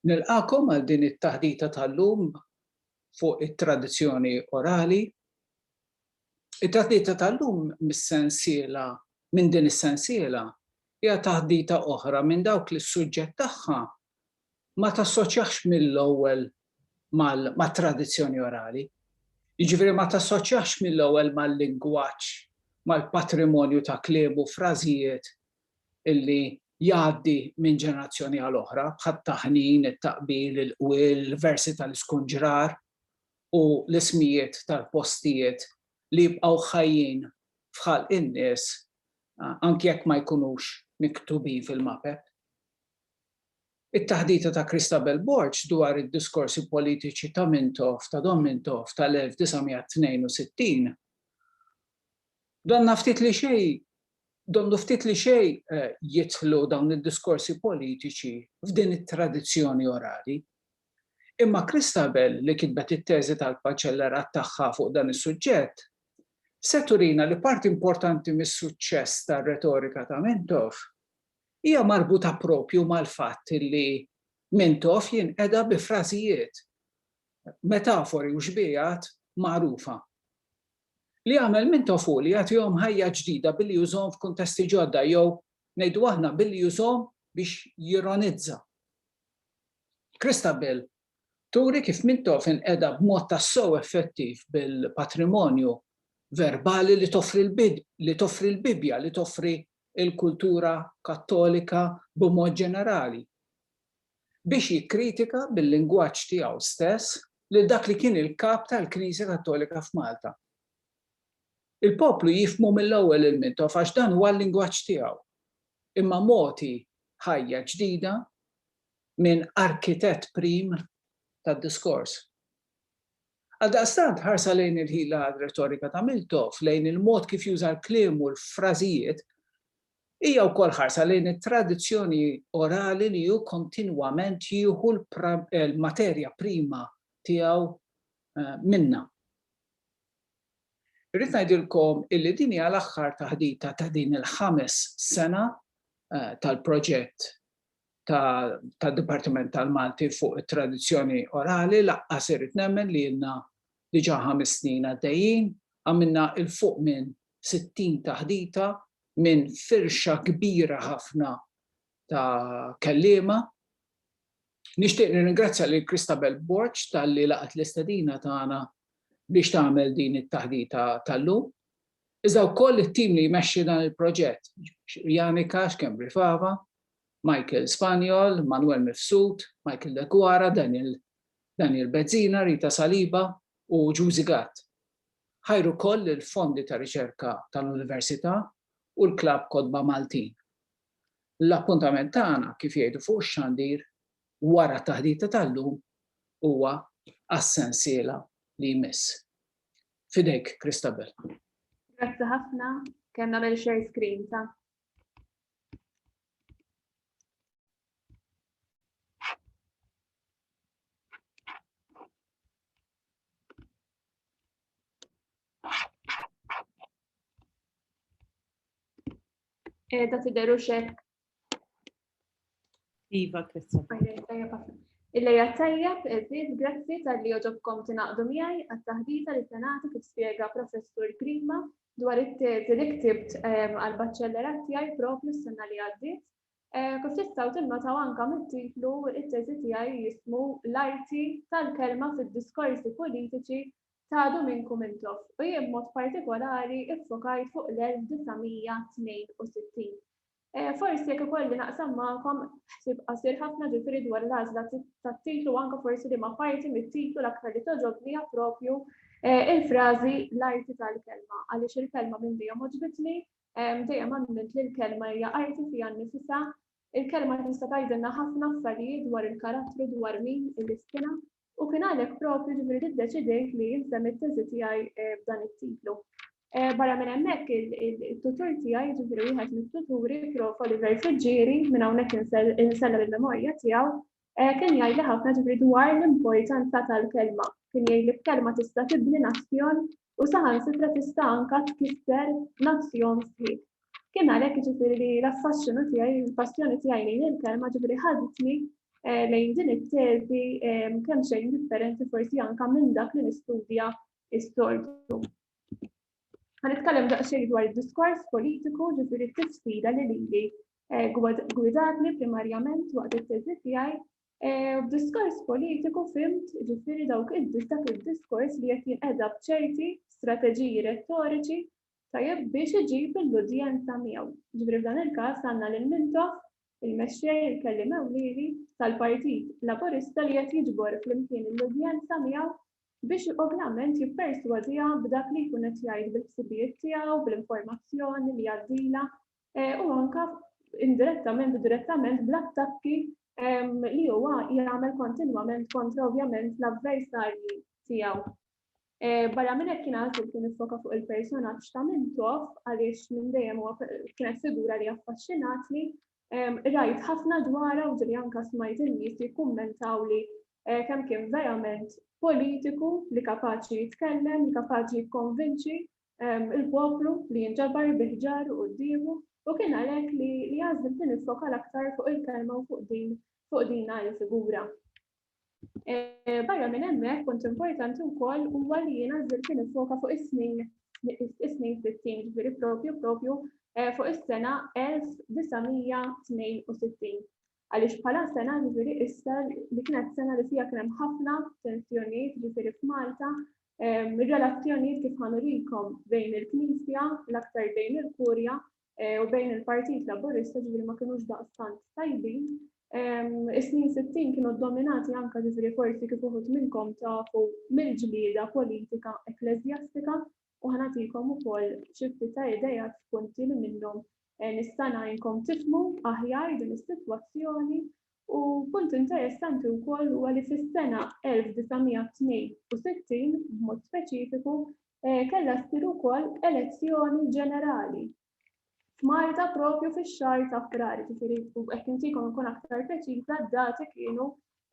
Nilqagħkom għal din it-taħdita tal-lum fuq it-tradizzjoni orali. It-taħdita tal-lum mis-sensiela minn din is-sensiela hija taħdita oħra minn dawk li s-suġġett tagħha ma tassoċjahx mill-ewwel mat-tradizzjoni orali. Jiġifieri ma tassoċjahx mill-ewwel mal-lingwaġġ, mal-patrimonju ta' kliem u frażijiet illi jgħaddi minn ġenerazzjoni għal oħra, bħat-taħnin, it-taqbil, il-qwiel, il-versi tal-iskunġrar u l-ismijiet tal-postijiet li jibqgħu ħajjin f'ħalq in-nies anki jekk ma jkunux miktubin fil-mapep. It-taħdita ta' Christabel Borg dwar id-diskorsi politiċi ta' Mintoff, ta' Dom Mintoff tal-1962, donnha ftit li xejn Donnu ftit li xejn jidħlu dawn id-diskorsi politiċi f'din it-tradizzjoni orali. Imma Christabel, li kitbet it-teżi tal-Baċellerat tagħha fuq dan is-suġġett, se turina li parti importanti mis-suċċess tar-retorika ta' Mintoff hija marbuta proprju mal-fatt li Mintoff jinqeda bi frażijiet, metafori u xbihat magħrufa. Li jagħmel Mintoff hu li jagħtihom ħajja ġdida billi jużahom f'kuntesti ġodda jew, ngħidu aħna, billi jużahom biex jironizza. Christabel turi kif Mintoff inqeda b'mod tassew effettiv bil-patrimonju verbali li toffri li toffri l-Bibbja, li toffri l-kultura Kattolika b'mod ġenerali, biex jikkritika bil-lingwaġġ tiegħu stess lil dak li kien il-kap tal-Knisja Kattolika f'Malta. Il-poplu jifhmu mill-ewwel lil Mintoff għax dan huwa l-lingwaġġ tiegħu, imma mogħti ħajja ġdida minn arkitett prim tad-diskors. Għaldaqstant, ħarsa lejn il-ħila retorika ta' Mintoff, lejn il-mod kif juża l-kliem u l-frażijiet, Hija wkoll ħarsa lejn it-tradizzjoni orali li hu kontinwament jieħu l-materja prima tiegħu minnha. Irrid ngħidilkom illi din hija l-aħħar taħdita ta' din il-ħames sena tal-proġett tad-Dipartiment tal-Malti fuq it-tradizzjoni orali, laqqas irrid nemmen li ilna diġà ħames snin għaddejjin, għamilna 'l fuq minn 60 taħdita minn firxa kbira ħafna ta' kelliema. Nixtieq nirringrazzja lil Christabel Borg talli laqgħet l-istedina tagħna biex tagħmel din it-taħdita tal-lum. Iżda wkoll it-tim li jmexxi dan il-proġett, Janika Schembri Fava, Michael Spagnol, Manuel Mifsud, Michael Deguara, Daniel, Daniel Bezzina, Rita Saliba u Ġużi Gatt. Ħajr ukoll lill-Fondi ta' Riċerka tal-Università u l-Klabb Kotba Maltin. L-appuntament tagħna, kif jgħidu fuq ix-xandir, wara t-taħdita tal-lum huwa għas-sensiela li jmiss. F'idejk, Christabel. Grazzi ħafna. Kemm nagħmel share screen ta'. Qiegħda tidher u xek. Iva, Krista. Il-lejla tajjeb, eżiz, grazzi tal-li oġobkom tinaqdu miegħi għat-taħdita li senati kif spjega Professur Grima dwar it-teżi li ktibt ehm, għal-baċċellerat tiegħi propju s-sena li għaddiet. Eh, kif tistgħu tinnotaw anka mit-titlu, it-teżi tiegħi jismu L-arti tal-kelma fid-diskorsi politiċi ta' Duminku Mintoff u jien mod partikolari iffokajt fuq l-1962. Eh, forsi jekk ikolli naqsam magħkom ħsieb qasir ħafna ġifieri dwar l-għażla tat-titlu anke forsi li ma parti mit-titlu l-aktar li toġobni hija propju eh, il-frażi l-arti tal-kelma għaliex il-kelma minn dejjem għoġbitni Dejjem għammilt li l-kelma hija arti fiha nnifisha. Il-kelma tista' tgħidilna ħafna affarijiet dwar il-karattru, dwar min il-istina, u kien għalhekk propju ġifieri li ddeċidejt li nsemmi t-teżi tiegħi eh, b'dan it-titlu. Eh, barra minn hemmhekk il-tutur tiegħi, ġifieri wieħed mit-tuturi, Prof. Oliver Friggieri, minn hawnhekk insellem il-memorja tiegħu, eh, kien jgħidli ħafna ġifieri dwar l-importanza tal-kelma. Kien jgħidli b'kelma tista' tibni nazzjon u saħansitra tista' anka tkisser nazzjon sħiħ. Kien għalhekk ġifieri li l-affaxxinu tiegħi, il-passjoni tiegħi lejn il-kelma ġifieri ħaditni. lejn din it-teżi kemm xejn differenti forsi anka minn dak li nistudja s-soltu. Ħa nitkellem daqsxejn dwar id-diskors politiku, ġifieri t-tifsira li lili eh, gwidatni primarjament waqt it-teżi tiegħi. Eh, b'diskors politiku fimt ġifieri dawk id-dak id-diskors li qed jinqeda b'ċerti strateġiji rettoriċi tajjeb biex iġib l-udjenza miegħu. Ġifieri f'dan il-każ għandna lil Mintoff, il-mexxej il-kelliem ewlieni tal-Partit Laburista li qed jiġbor flimkien l-udjenza miegħu biex ovvjament jipperswadiha b'dak li jkun qed jgħid bil-ħsibijiet tiegħu, bl-informazzjoni li jgħaddilha eh, u anka indirettament u direttament bl-attakki ehm, li huwa jagħmel kontinwament kontra ovvjament l-avversarji tiegħu. Eh, barra minn hekk kien għażil kien iffoka fuq il-personaġġ ta' Mintoff għaliex minn dejjem huwa kienet figura li affaxxinatni. Rajt ħafna dwarha u ġieli anka smajt in-nies jikkummentaw li eh, kemm kien verament politiku li kapaċi jitkellem, li kapaċi jikkonvinċi il-poplu li jinġabar biħġar quddiemu u kien għalhekk li li għażilt li nifoka l-aktar fuq il-kelma u fuq din fuq din il-figura. Eh, barra minn hemmhekk punt importanti wkoll huwa li jiena żilt li nifoka fuq is-snin is-snin 60, ġifieri propju propju eh, fuq is-sena 1962. Għaliex bħala sena ġifieri issa li kienet sena li fiha kien hemm ħafna tensjonijiet ġifieri f'Malta, eh, relazzjonijiet kif ħanurikom bejn il-Knisja, l-aktar bejn il-Kurja u bejn il-Partit Laburista ġifieri ma kinux daqstant tajbin. Is-snin 60 kienu dominati anka ġifieri forsi kif uħud minnkom tafu mill-ġlieda politika ekkleżjastika u ħanatikom ukoll xi ftit ta' idejat f'punti li minnhom eh, nista' ngħinkom tifhmu aħjar din is-sitwazzjoni U punt interessanti wkoll huwa li fis-sena 1962 b'mod speċifiku eh, kellha ssir ukoll elezzjoni ġenerali f'Malta propju fix-xahar ta' Frar, ġifieri u hekk intikom nkun aktar preċiża d-dati kienu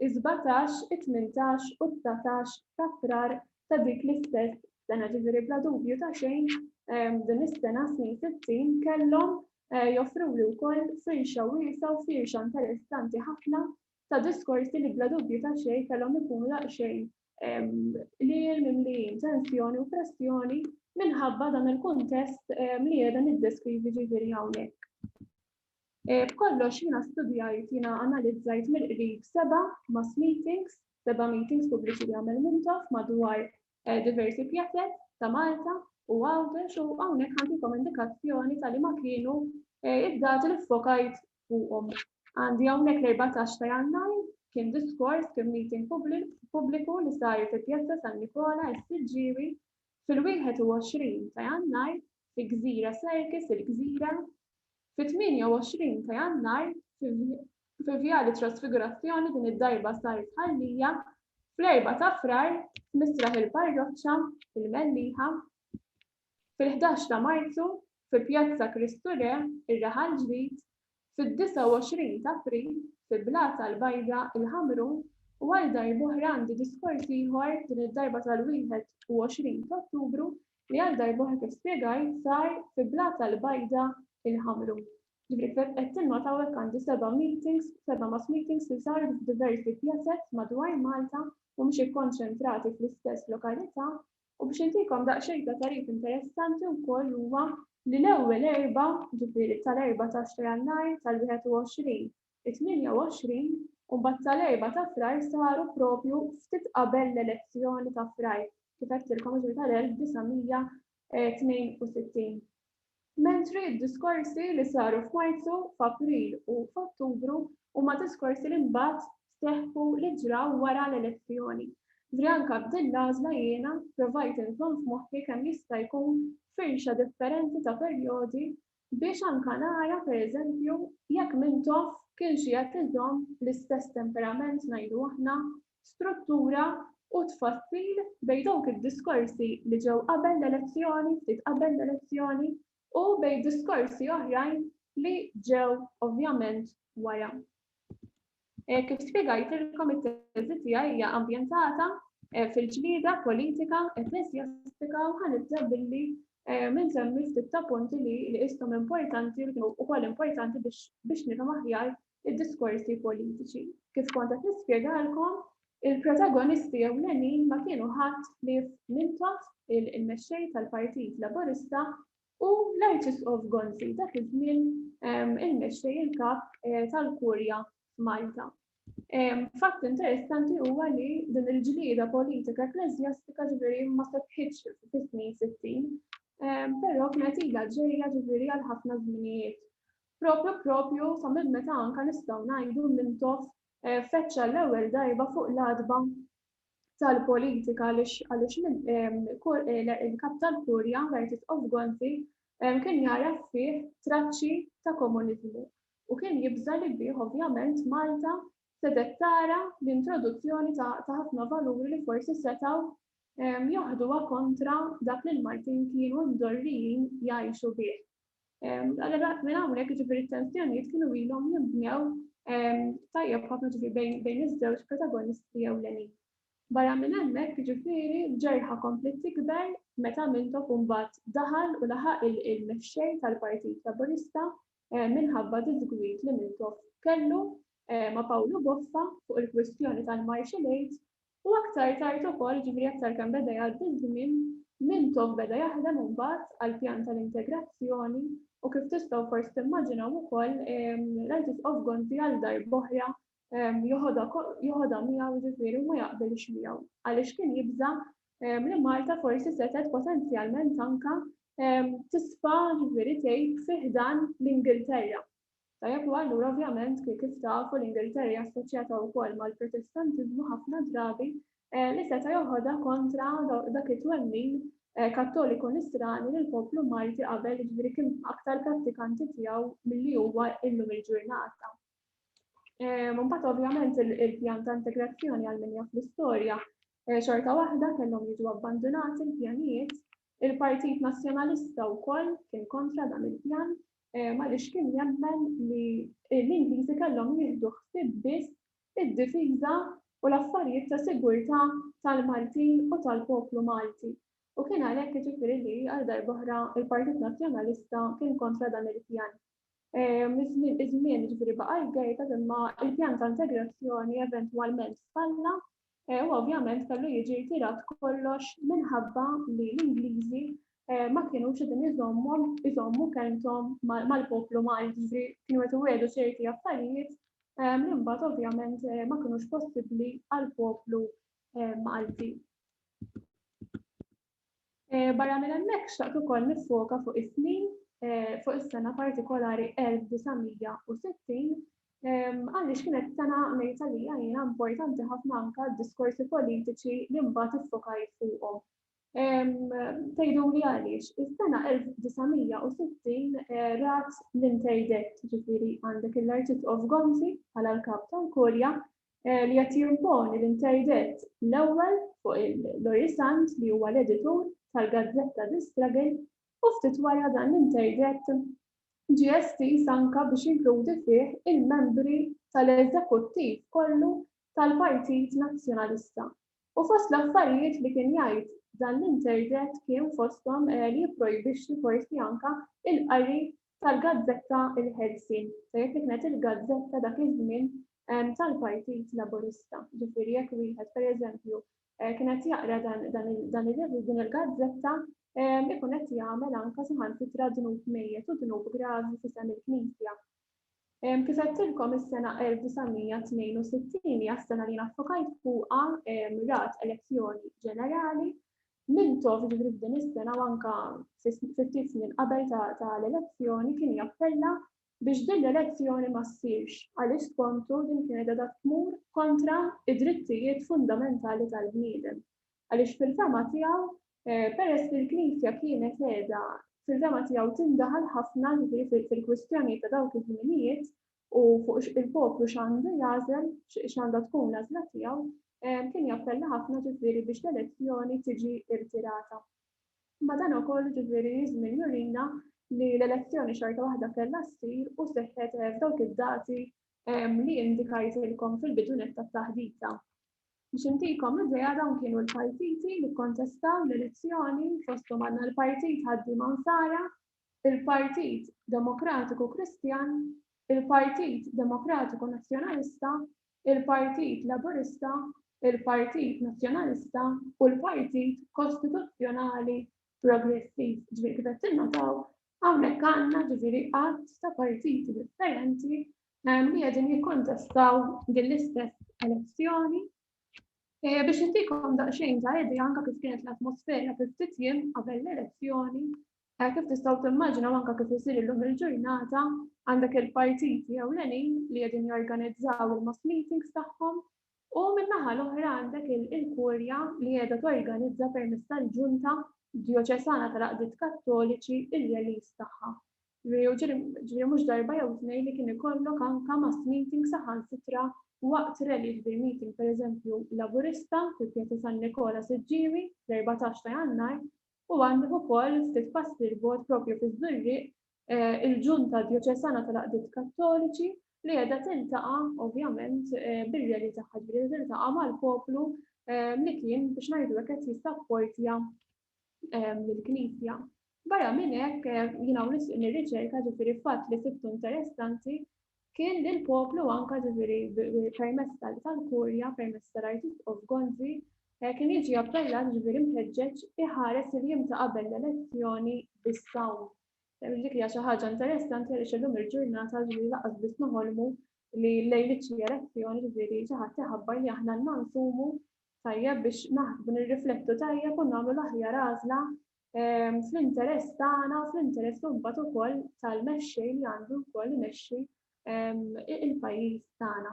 is-17, it-18 u 19 ta' Frar ta' dik l-istess sena, ġifieri bla dubju ta' xejn ehm, din is-sena snin 60 kellhom eh, joffruli wkoll firxa wiesgħa u firxa interessanti ħafna ta' diskorsi li bla dubju ta' xejn kellhom ikunu daqsxejn ehm, li mimlijin tensjoni u pressjoni minħabba dan il-kuntest ehm, li qiegħda niddeskrivi ġifieri hawnhekk. Eh, b'kollox jiena studjajt, jiena analizzajt mill-qrib seba' mass meetings, seba' meetings pubbliċi li għamel Mintoff madwar eh, diversi pjazez ta' Malta u Għawdex u hawnhekk ħantikom indikazzjoni ta' li ma kienu eh, id-dati li ffokajt fuqhom. Għandi hawnhekk l-14 ta' Jannar kien diskors kien meeting pubbliku li sar fi Pjazza San Nikola s-Siġġiewi fil-21 ta' Jannar fi Gżira Circus il-Gżira Fit-28 ta' Jannar, fi Vjali Trasfigurazzjoni din id-darba sar Ħal Lija, fl-4 ta' Frar, f'Misraħ il-Parroċċa, il-Mellieħa, fil-11 ta' Marzu, fi Pjazza Kristu Re, ir-Raħal Ġdid, fid-29 ta' April, fi Blata l-Bajda, il-Ħamrun, u għal darb'oħra għandi diskors ieħor, din id-darba tal-21 ta' Ottubru, li għal darb'oħra kif spjegajt sar fi Blata l-Bajda il-Ħamrun. Ġifieri kif qed tinnotaw hekk għandi seba' meetings, seba' mass meetings li saru f'diversi pjazez madwar Malta u mhux ikkonċentrati fl-istess lokalità u biex intikom daqsxejn ta' tagħrif interessanti wkoll huwa li l-ewwel erbgħa, ġifieri tal-14 ta' Jannar, tal-21, it-28 u mbagħad tal-4 ta' Frar saru propju ftit qabel l-elezzjoni ta' Frar, kif għedtilkom ġifieri tal-1962. Mentri d-diskorsi li saru f'Marzu, f'April u f'Ottubru huma diskorsi li mbagħad seħħu li ġraw wara l-elezzjoni. Ġifieri anke b'din l-għażla jiena provajt inżomm f'moħħi kemm jista' jkun firxa differenti ta' perjodi biex anke nara, pereżempju, jekk Mintoff kienx qiegħed iżomm l-istess temperament, ngħidu aħna, struttura u tfassil bejn dawk id-diskorsi li ġew qabel l-elezzjoni, ftit qabel l-elezzjoni, u bejn diskorsi oħrajn li ġew ovvjament wara. Eh, kif spjegajtilkom it-teżi tiegħi hija ambjentata eh, fil-ġlieda politika ekkleżjastika u ħanibda billi eh, minsemmi ftit ta' punti li li qisthom importanti li kienu wkoll importanti biex biex nifhem aħjar id-diskorsi politiċi. Kif kont qed nispjegalkom, il-protagonisti ewlenin ma kienu ħadd ħlief Mintoff, il-mexxej tal-Partit Laburista, u l-Arċisqof Gonzi, dak iż-żmien il-mexxej il-kap eh, tal-Kurja f'Malta. Fatt interessanti huwa li din il-ġlieda politika ekkleżjastika ġifieri ma sebħitx fis-snin 60, però kienet ilha ġejja ġifieri għal ħafna żminijiet. Propju propju sa minn meta anka nistgħu ngħidu Mintoff eh, feċċa l-ewwel darba fuq l-adba tal-politika għaliex għaliex eh, il-kap tal-Kurja, l-Arċisqof Gonzi, kien jara fih traċċi ta' komuniżmu u kien jibża' li bih ovvjament Malta setgħet tara l-introduzzjoni ta' ħafna valuri li forsi setgħu joħduha kontra dak li l-Maltin kienu mdorrijin jgħixu bih. Allura minn hawnhekk jiġifieri t-tensjonijiet kienu ilhom jinbnew tajjeb ħafna ġifieri bejn iż-żewġ protagonisti ewlenin. Barra minn hemmhekk, jiġifieri, l-ġerħa kompliet tikber meta Mintoff imbagħad daħal u laħaq il-mexxej tal-Partit Laburista minħabba diżgwid li Mintoff kellu ma' Pawlu Boffa fuq il-kwistjoni tal-Martial Aid u aktar tard ukoll, jiġifieri aktar kemm beda jgħaddi ż-żmien, Mintoff beda jaħdem imbagħad għall-pjan tal-integrazzjoni u kif tistgħu forsi timmaġinaw ukoll l-Arċisqof Gonzi għal darb'oħra joħodha miegħu jiġifieri u ma jaqbilx miegħu għaliex kien jibża' li Malta forsi setgħet potenzjalment anka tisfa' ġifieri tgħib fi ħdan l-Ingilterra. Tajjeb u allura ovvjament kif tafu l-Ingilterra hija assoċjata wkoll mal-Protestantiżmu ħafna drabi eh, li seta' joħodha kontra dak it-twemmin eh, Kattoliku Nisrani li l-poplu Malti qabel ġifieri kien aktar prattikanti tiegħu milli huwa illum il-ġurnata. Mbagħad ovvjament il-pjan ta' integrazzjoni għal min jaf l-istorja eh, xorta waħda kellhom jiġu abbandunati l-pjanijiet. Il-Partit Nazzjonalista wkoll kien kontra dan il-pjan eh, għaliex kien jemmen li l-Ingliżi kellhom jieħdu ħsieb biss id-difiża u l-affarijiet ta' sigurtà tal-Maltin u tal-poplu Malti. U kien għalhekk jiġifieri li għal darb'oħra il-Partit Nazzjonalista kien kontra dan il-pjan. Iż-żmien ġifieri baqa' jgejta imma il-pjan ta' integrazzjoni eventwalment falla eh, u ovvjament kellu jiġi rtirat kollox minħabba li l-Ingliżi eh, ma kienux qegħdin iżommhom iżommu kelmthom mal-poplu Malti, ġifieri kienu qed iwiegħdu ċerti affarijiet eh, li mbagħad ovvjament ma kinux possibbli għall-poplu Malti. Eh, barra minn hemmhekk xtaqt ukoll niffoka fuq is-snin, eh, fuq is-sena partikolari 1960, ehm, għaliex kienet sena ngħid għalija jiena importanti ħafna anka d-diskorsi politiċi li mbagħad iffokajt fuqhom. Ehm, tgħiduli għaliex, is-sena 1960 eh, rat l-interdett, ġifieri għandek l-Arċisqof Gonzi bħala l-kap tal-Kurja, Eh, li qed jimponi l-interdett l-ewwel fuq il-Lorry Sant li huwa l-editur tal-gazzetta The Struggle u ftit wara dan l-interdett ġie estiż anka biex jinkludi fih il-membri tal-eżekuttiv kollu tal-Partit Nazzjonalista. U fost l-affarijiet li kien jgħid dan l-interdett kien fosthom eh, li jipprojbixxi forsi anka il-qari tal-gazzetta Il-Ħelsien, tajjeb li kienet il-gazzetta dak iż-żmien tal-Partit Laburista. Ġifieri jekk wieħed pereżempju eh, kien qed jaqra dan il din il-gazzetta ikun qed jagħmel anka saħansitra dnub mejjet u dnub gravi f'isem il-Knisja. Kif għedtilkom is-sena 1962 hija s-sena li naffokajt fuqha rat elezzjoni ġenerali Mintoff ġifieri f'din is-sena u anke fi ftit snin qabel ta' l-elezzjoni kien jappella biex din l-elezzjoni ma ssirx għaliex skontu din kienet qiegħda tmur kontra d-drittijiet fundamentali tal-bniedem. Għaliex fil-fehma tiegħu peress li l-Knisja kienet qiegħda fil-fehma tiegħu tindaħal ħafna ġifieri fil-kwistjonijiet ta' dawk iż-żminijiet u fuq il-poplu x'għandu jagħżel, x'għandha tkun l-għażla tiegħu, kien jappella ħafna ġifieri biex l-elezzjoni tiġi irtirata. Madankollu ġifieri iż-żmien jurina li l-elezzjoni xorta waħda kellha ssir u seħħet eh, f'dawk id-dati li indikajtilkom fil-bidu nett tat-taħdita. Biex intikom idea dawn kienu l-partiti li kkontestaw l-elezzjoni fosthom għandna l-Partit Ħaddiema Nsara, il-Partit Demokratiku Kristjan, il-Partit Demokratiku Nazzjonalista, il-Partit Laburista, il-Partit Nazzjonalista u l-Partit Kostituzzjonali Progressiv. Ġifieri kif qed tinnotaw, hawnhekk għandna ġifieri għadd ta' partiti differenti li qegħdin jikkontestaw din l-istess elezzjoni. Biex intikom daqsxejn ta' idea anke kif kienet l-atmosfera fi ftit jiem qabel l-elezzjoni, kif tistgħu timmaġinaw anke kif isir illum il-ġurnata, għandek il-partiti ewlenin li qegħdin jorganizzaw il-mass meetings tagħhom u min-naħa l-oħra għandek il-Kurja li qiegħda torganizza permezz tal-Ġunta Djoċesana tal-Għaqdiet Kattoliċi ir-rallies tagħha. Ġifieri mhux darba jew tnejn li kien ikollok anke mass meeting saħansitra waqt rally, ġifieri meeting pereżempju Laburista fi Pjazza San Nikola Siġġiewi fl-14 ta' Jannar u għandek ukoll ftit passi 'l bogħod propju fiż-Żurrieq il-Ġunta Djoċesana tal-Għaqdiet Kattoliċi li qiegħda tiltaqa' ovvjament bir-rally tagħha, ġifieri qiegħda tiltaqa' mal-poplu li kien biex ngħidu hekk qed jissapportja lill-Knisja. Barra minn hekk, jiena hawn nirriċerka ġifieri fatt li sibtu interessanti kien li l-poplu anka ġifieri permezz tal-kurja, permezz tal-Arċisqof Gonzi, kien jiġi appellat ġifieri mħeġġeġ iħares il-jiem ta' qabel l-elezzjoni bis-sawm. Dik hija xi ħaġa interessanti għaliex illum il-ġurnata ġifieri lanqas biss noħolmu li lejliet xi elezzjoni ġifieri xi ħadd iħabbar li aħna għandna nsumu tajjeb biex naħsbu nirriflettu tajjeb u nagħmlu l-aħjar għażla fl-interess tagħna u fl-interess imbagħad ukoll tal-mexxej li għandu wkoll imexxi il-pajjiż tagħna.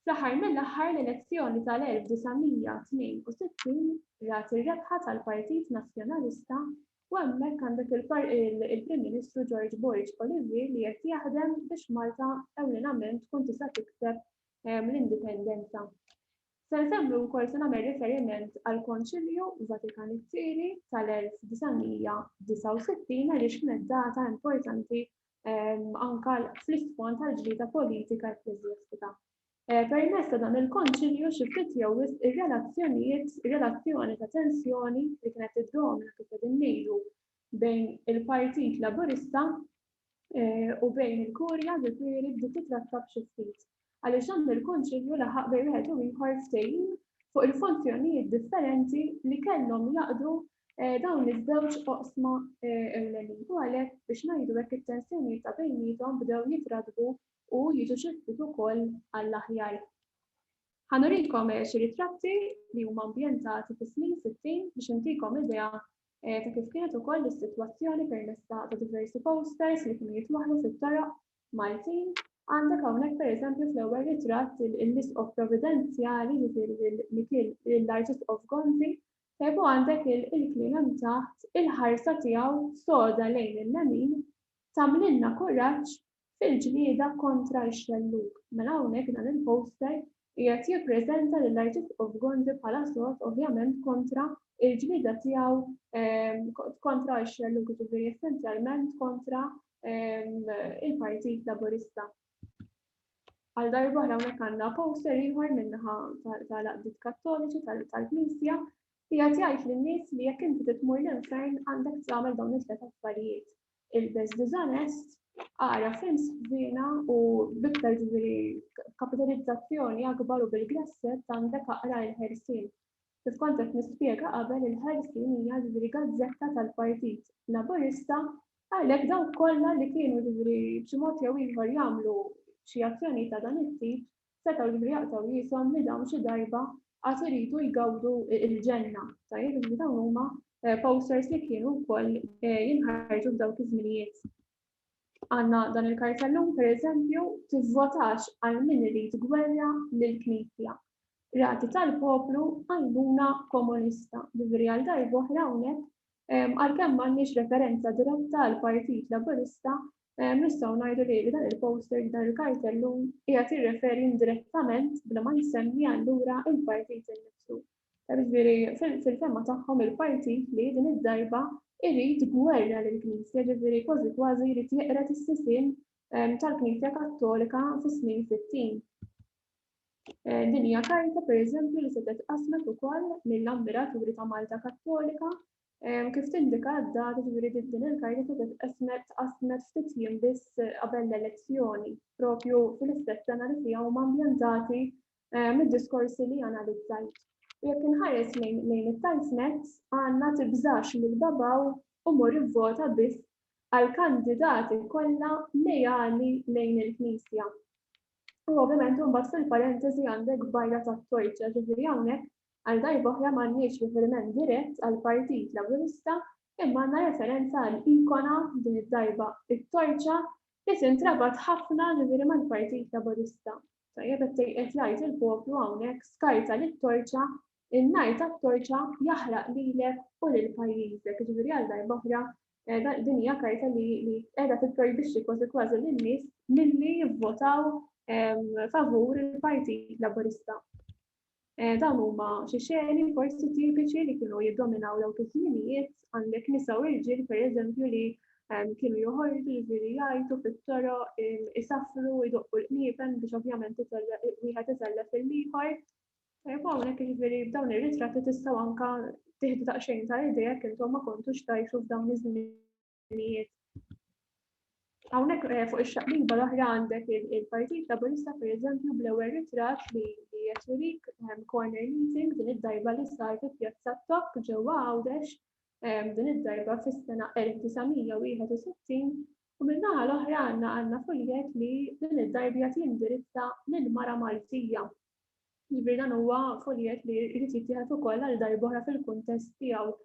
Fl-aħħar mill-aħħar l-elezzjoni tal-1962 rat ir-rebħa tal-Partit Nazzjonalista u hemmhekk għandek il-Prim Ministru George Borg Olivier li qed jaħdem biex Malta ewlenament tkun tista' tikseb l-indipendenza. Se nsemmi wkoll se nagħmel riferiment għall-Konċilju Vatikan it-Tieni tal-1969 għaliex kienet data importanti anka fl-isfond tal-ġlieda politika ekkleżjastika. Permezz ta' dan il-konċilju xi ftit jew wisq ir-relazzjonijiet, relazzjoni ta' tensjoni li kienet tiddomina kif qegħdin ngħidu bejn il-Partit Laburista u bejn il-Kurja ġifieri bdiet titrattab xi ftit. Għaliex dan il-Konċilju laħaq bejn wieħed u ieħor ftehim fuq il-funzjonijiet differenti li kellhom jaqdu dawn iż-żewġ oqsma ewlenin u għalhekk biex ngħidu hekk it-tensjonijiet ta' bejniethom bdew jitratbu u jiġu xi ftit ukoll għall-aħjar. Ħa nurikom xi ritratti li huma ambjentati fis-snin 60 biex intikom idea ta' kif kienet ukoll is-sitwazzjoni permezz ta' diversi posters li kienu jitwaħħlu fit-toroq Maltin. Għandek hawnhekk pereżempju fl-ewwel ritratt l-Isqof Providenzjali, jiġifieri lil Mikiel lill-Arċisqof Gonzi, tajjeb u għandek il-kliem hemm taħt il-ħarsa tiegħu soda lejn il-lemin tagħmlilna kuraġġ fil-ġlieda kontra x-xellug. Mela hawnhekk dan il-poster qiegħed jippreżenta lill-Arċisqof Gonzi bħala sod ovvjament kontra l-ġlieda tiegħu kontra x-xellug, jiġifieri essenzjalment kontra il-Partit Laburista. Għal darb'oħra hawnhekk għandna poster ieħor min-naħa tal-għaqdiet Kattoliċi tal-Knisja qiegħed jgħid lin-nies li jekk inti trid tmur l-infern għandek tagħmel dawn it-tliet affarijiet. Ilbes diżonest, ara films ħżiena u biktar ġifieri kapitalizzazzjoni akbar u bil-grasset għandek aqra l-Ħelsien. Kif kont qed nispjega qabel il-Ħelsien hija ġifieri gazzetta tal-Partit Laburista għalhekk dawk kollha li kienu ġifieri b'xi mod jew ieħor jagħmlu xi azzjoni ta' dan it-tip setgħu ġifieri jaqtgħu jieshom li dawn xi darba għad iridu jgawdu l-ġenna. Tajjeb, ġifieri dawn huma posters li kienu wkoll jinħarġu f'dawk iż-żminijiet. Għandna dan il-kartellun pereżempju tivvotax għal min irid gwerra lill-Knisja. Rati tal-poplu għajnuna komunista. Ġifieri għal darb'oħra hawnhekk għalkemm m'għandniex referenza diretta għal Partit Laburista, nistgħu ngħidu li dan il-poster, dan il-kartellun qiegħed jirreferi indirettament bla ma jsemmi allura il-partit innifsu. Ġifieri fil-fehma tagħhom il-partit li din id-darba irid gwerra lill-Knisja, ġifieri kważi kważi jrid jeqred is-sisien tal-Knisja Kattolika fis-snin 60. Din hija karta pereżempju li setgħet qasmet ukoll mill-ammiraturi ta' Malta Kattolika. Kif tindika d-data ġifieri din il-karta setgħet tqasmet tqassmet ftit jiem biss qabel l-elezzjoni, propju fl-istess sena li fiha huma ambjentati mid-diskorsi li analizzajt. U jekk inħares lejn lejn it-tajsnet għandna tibżax mill-babaw u mur ivvota biss għall-kandidati kollha lejali lejn il-Knisja. U ovvjament imbagħad fil-parentesi għandek barra tat-torċa, ġifieri hawnhekk Għal darba oħra m'għandniex riferiment dirett għall-Partit Laburista imma għandna referenza għal ikona, din id-darba it-torċa, li tintrabat ħafna ġifieri mal-Partit Laburista. Tajjeb qed qed jgħid il-poplu hawnhekk skarta lit-torċa, in-nar tat-torċa jaħraq lilek u lil pajjiżek. Ġifieri għal darba oħra eh, din hija karta li qiegħda tipprojbixxi kważi kważi lin-nies milli jivvotaw ehm, favur il-Partit Laburista. Eh, dawn huma xi xeni forsi tipiċi li kienu jiddominaw dawk iż-żminijiet, għandek nisa u irġiel pereżempju li ehm, kienu joħorġu ġifieri jgħajtu fit-toroq, ehm, isaffru, jdoqqu l-qniepen biex ovvjament wieħed isellef il-ieħor. Tajjeb hawnhekk jiġifieri b'dawn ir-ritratti tistgħu anka tieħdu daqsxejn ta' idea jekk intom ma kontux tgħixu f'dawn iż-żminijiet. Hawnhekk eh, fuq ix-xaqliba l-oħra għandek il-Partit Laburista pereżempju bl-ewwel ritratt li qed jurik ehm, corner meeting din id-darba li sar fi Pjazza Tokk ġewwa Għawdex ehm, din id-darba fis-sena 1961 u min-naħa l-oħra għandna għandna fuljet li din id-darba qed jindirizza lill-mara Maltija. Ġifieri dan huwa fuljet li jrid jittieħed ukoll għal darb'oħra fil-kuntest tiegħu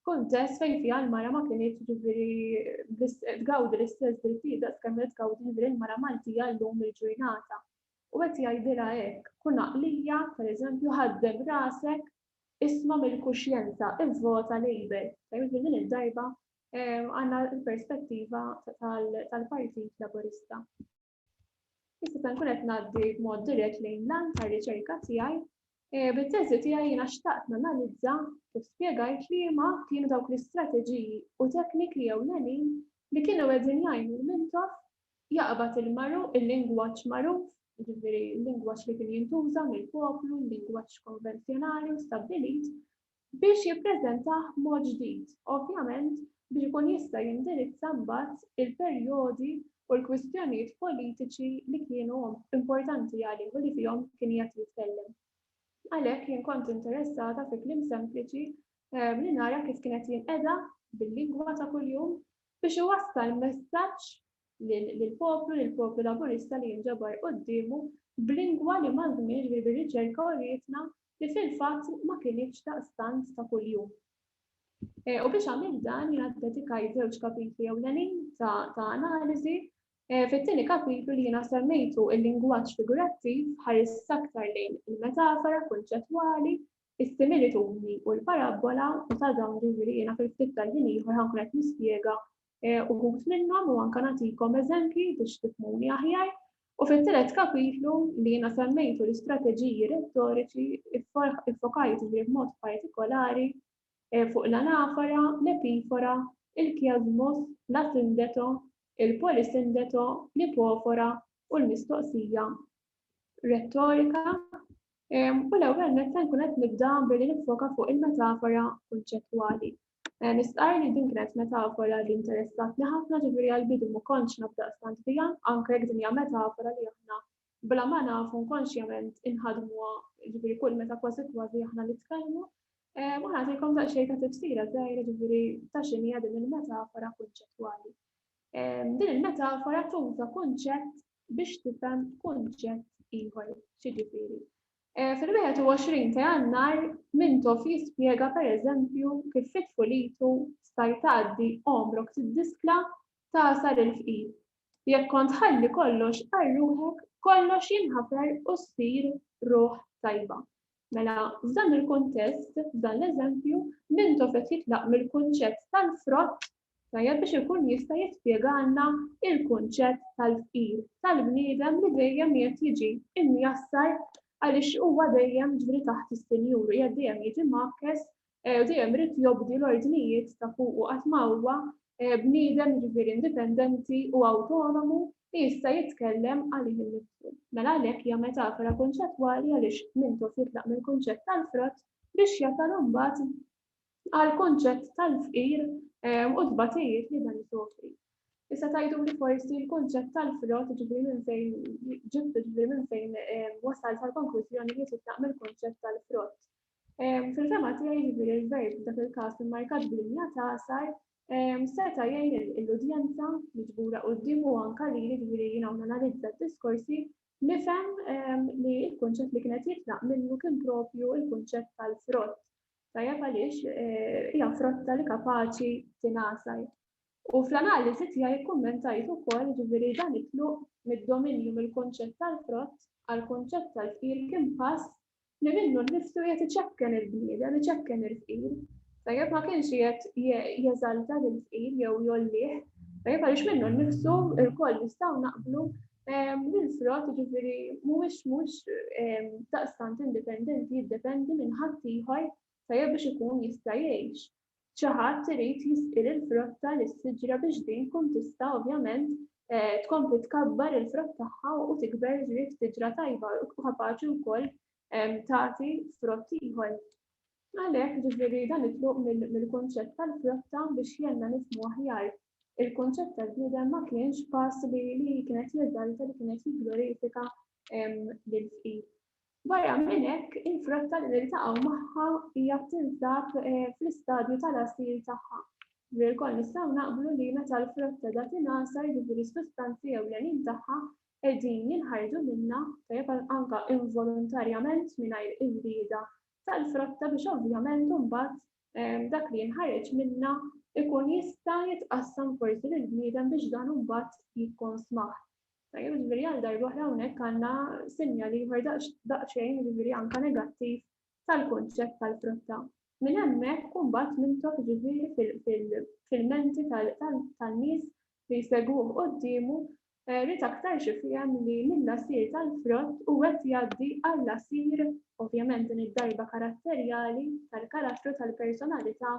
kuntest fejn fiha l-mara ma kinitx ġifieri tgawdi l-istess drittijiet daqs kemm qed tgawdi ġifieri l-mara Maltija llum il-ġurnata. U qed jgħidilha hekk, kun għaqlija, pereżempju, ħaddem rasek, isma' mill-kuxjenza, ivvota Labour. Tajjeb din id-darba eh, għandna l-perspettiva tal-Partit Laburista. Issa se nkun qed ngħaddi b'mod dirett lejn l-għan tar-riċerka tiegħi. E, bit-teżi tiegħi jiena xtaqt nanalizza kif spjegajt liema kienu dawk l-istrateġiji u tekniki ewlenin li kienu qegħdin jgħinu l-Mintoff jaqbad il-maru il-lingwaġġ magħruf, jiġifieri l-lingwaġġ li kien jintuża mill-poplu, l-lingwaġġ konvenzjonali u stabbilit, biex jippreżentah b'mod ġdid, ovvjament biex ikun jista' jindirizza mbagħad il-perjodi u l-kwistjonijiet politiċi li kienu importanti għalih u li fihom kien qiegħed jitkellem. Għalhekk jien kont interessata fi kliem sempliċi eh, li nara kif kienet jinqeda bil-lingwa ta' kuljum biex iwassal messaġġ lill-poplu, lill-poplu Laburista li jinġabar quddiemu b'lingwa li maż-żmien, jiġifieri bir-riċerka urietna li fil-fatt ma kinitx daqstant ta' kuljum. E, u biex għamilt dan jiena ddedikajt żewġ kapitli ewlenin ta' analiżi. E, fit-tieni kapitlu li jiena semmejtu il-lingwaġġ figurattiv ħarist aktar lejn il-metafora kunċettwali, is-similitudni u l-parabbola u ta' dawn ġifieri jiena fil-ftit tal-ħin ieħor ħankun qed nispjega e, uħud minnhom u anka nagħtikom eżempji biex tifhmuni aħjar. U fit-tielet kapitlu li jiena semmejtu l-istrateġiji rettoriċi iffokajt b'mod partikolari e, fuq l-anafora, l-epifora, il-kjasmus, l-asindeto, il-polisindeto, l-ipofora u l-mistoqsija rettorika. E, u l-ewwel nett se nkun qed nibda billi niffoka fuq il-metafora kunċettwali. Eh, nistqarr li din kienet metafora li interessatni ħafna ġifieri għall-bidu ma kontx naf daqstant biha, anke jekk din hija metafora li aħna bla ma nafu konxjament inħadmuha ġifieri kull meta kważi kważi aħna nitkellmu. Eh, ma nagħtikom daqsxejn ta' tifsira żgħira ġifieri ta' x'inhi din il-metafora kunċettwali. Eh, din il-metafora tuża kunċett biex tifhem kunċett ieħor, x'jiġifieri. Eh, fil-21 ta' Jannar, Mintoff jispjega pereżempju kif fit-tfulitu stajt tgħaddi għomrok tiddiskla tagħsar il-fqir. Jekk kont tħalli kollox għal ruħek, kollox jinħafer u ssir ruħ tajba. Mela, f'dan il-kuntest, f'dan l-eżempju, Mintoff qed jitlaq mill-kunċett tal-frott Tajjeb biex ikun jista' jispjegalna il-kunċett tal-fqir, tal-bniedem li dejjem qiegħed jiġi imjassar għaliex huwa dejjem ġifieri taħt is-sinjur, qiegħed dejjem jiġi mgħakkes eh, u dejjem irid jobdi l-ordnijiet ta' fuqu qatt ma huwa eh, bniedem ġifieri indipendenti u awtonomu li jista' jitkellem għalih innifsu. Mela għalhekk hija metafora kunċettwali għaliex Mintoff jitlaq mill-kunċett tal-frott biex jasal imbagħad. għall-kunċett tal-fqir u t-tbatijiet li dan isofri. Issa tgħiduli forsi l-kunċett tal-frott, ġifieri minn fejn ġibtu, ġifieri minn fejn wasalt għall-konklużjoni li titlaq mill-kunċett tal-frott. Fil-fehma tiegħi ġifieri l-verb f'dak il-każ immarkat b'linja tagħsar seta' jgħin l-udjenza miġbura quddiemu u anke lili ġifieri jien hawn nanalizza d-diskorsi nifhem li l-kunċett li kien qed jitlaq minnu kien propju l-kunċett tal-frott. Tajjeb għaliex hija frotta li kapaċi tingħasar. U fl-analiżi tiegħi kkummentajt ukoll jiġifieri dan it-tluq mid-dominju mill-kunċett tal-frott għall-kunċett tal-fqir kien pass li minnu nnifsu qiegħed iċekken il-bniedem, iċekken il-fqir. Tajjeb ma kienx qiegħed jeżalta lill-fqir jew jgħollih. Tajjeb għaliex minnu nnifsu lkoll nistgħu naqblu li l-frott jiġifieri mhuwiex mhux daqstant indipendenti jiddependi minn ħaddieħor tajjeb biex ikun jista' jgħix. Xi ħadd irid jisqi lill-frotta lis-siġra biex din tkun tista' ovvjament tkompli tkabbar il-frott tagħha u tikber ġifieri f'siġra tajba u kapaċi wkoll tagħti frott ieħor. Għalhekk ġifieri dan it-tluq mill-kunċett tal-frotta biex jgħinna nifhmu aħjar il-kunċett tal-bniedem ma kienx pass li li kien qed jeżalta li kien qed jigglorifika lill-fqir. Barra minn hekk, il-frotta li niltaqgħu magħha hija tinsab fl-istadju tal-għasir tagħha. Ġifieri lkoll nistgħu naqblu li meta l-frotta qiegħda tingħasar, jiġifieri s-sustanzi ewlenin tagħha qegħdin jinħarġu minnha, tajjeb anke involontarjament mingħajr ir-rieda tal-frotta biex ovvjament imbagħad dak li jinħareġ minnha jkun jista' jitqassam forsi lill-bniedem biex dan imbagħad jikkonsmah. Tajjeb, jiġifieri għal darb'oħra hawnhekk għandna sinjal ieħor daqsxejn jiġifieri anke negattiv tal-kunċett tal-frotta. Minn hemmhekk imbagħad Mintoff jiġifieri fil-menti tan-nies li jsegwuh quddiemu eh, ried aktar xi fiehem li mill-għasir tal-frott hu qed jgħaddi għall-għasir ovvjament din id-darba karatterjali tal-karattru tal-personalità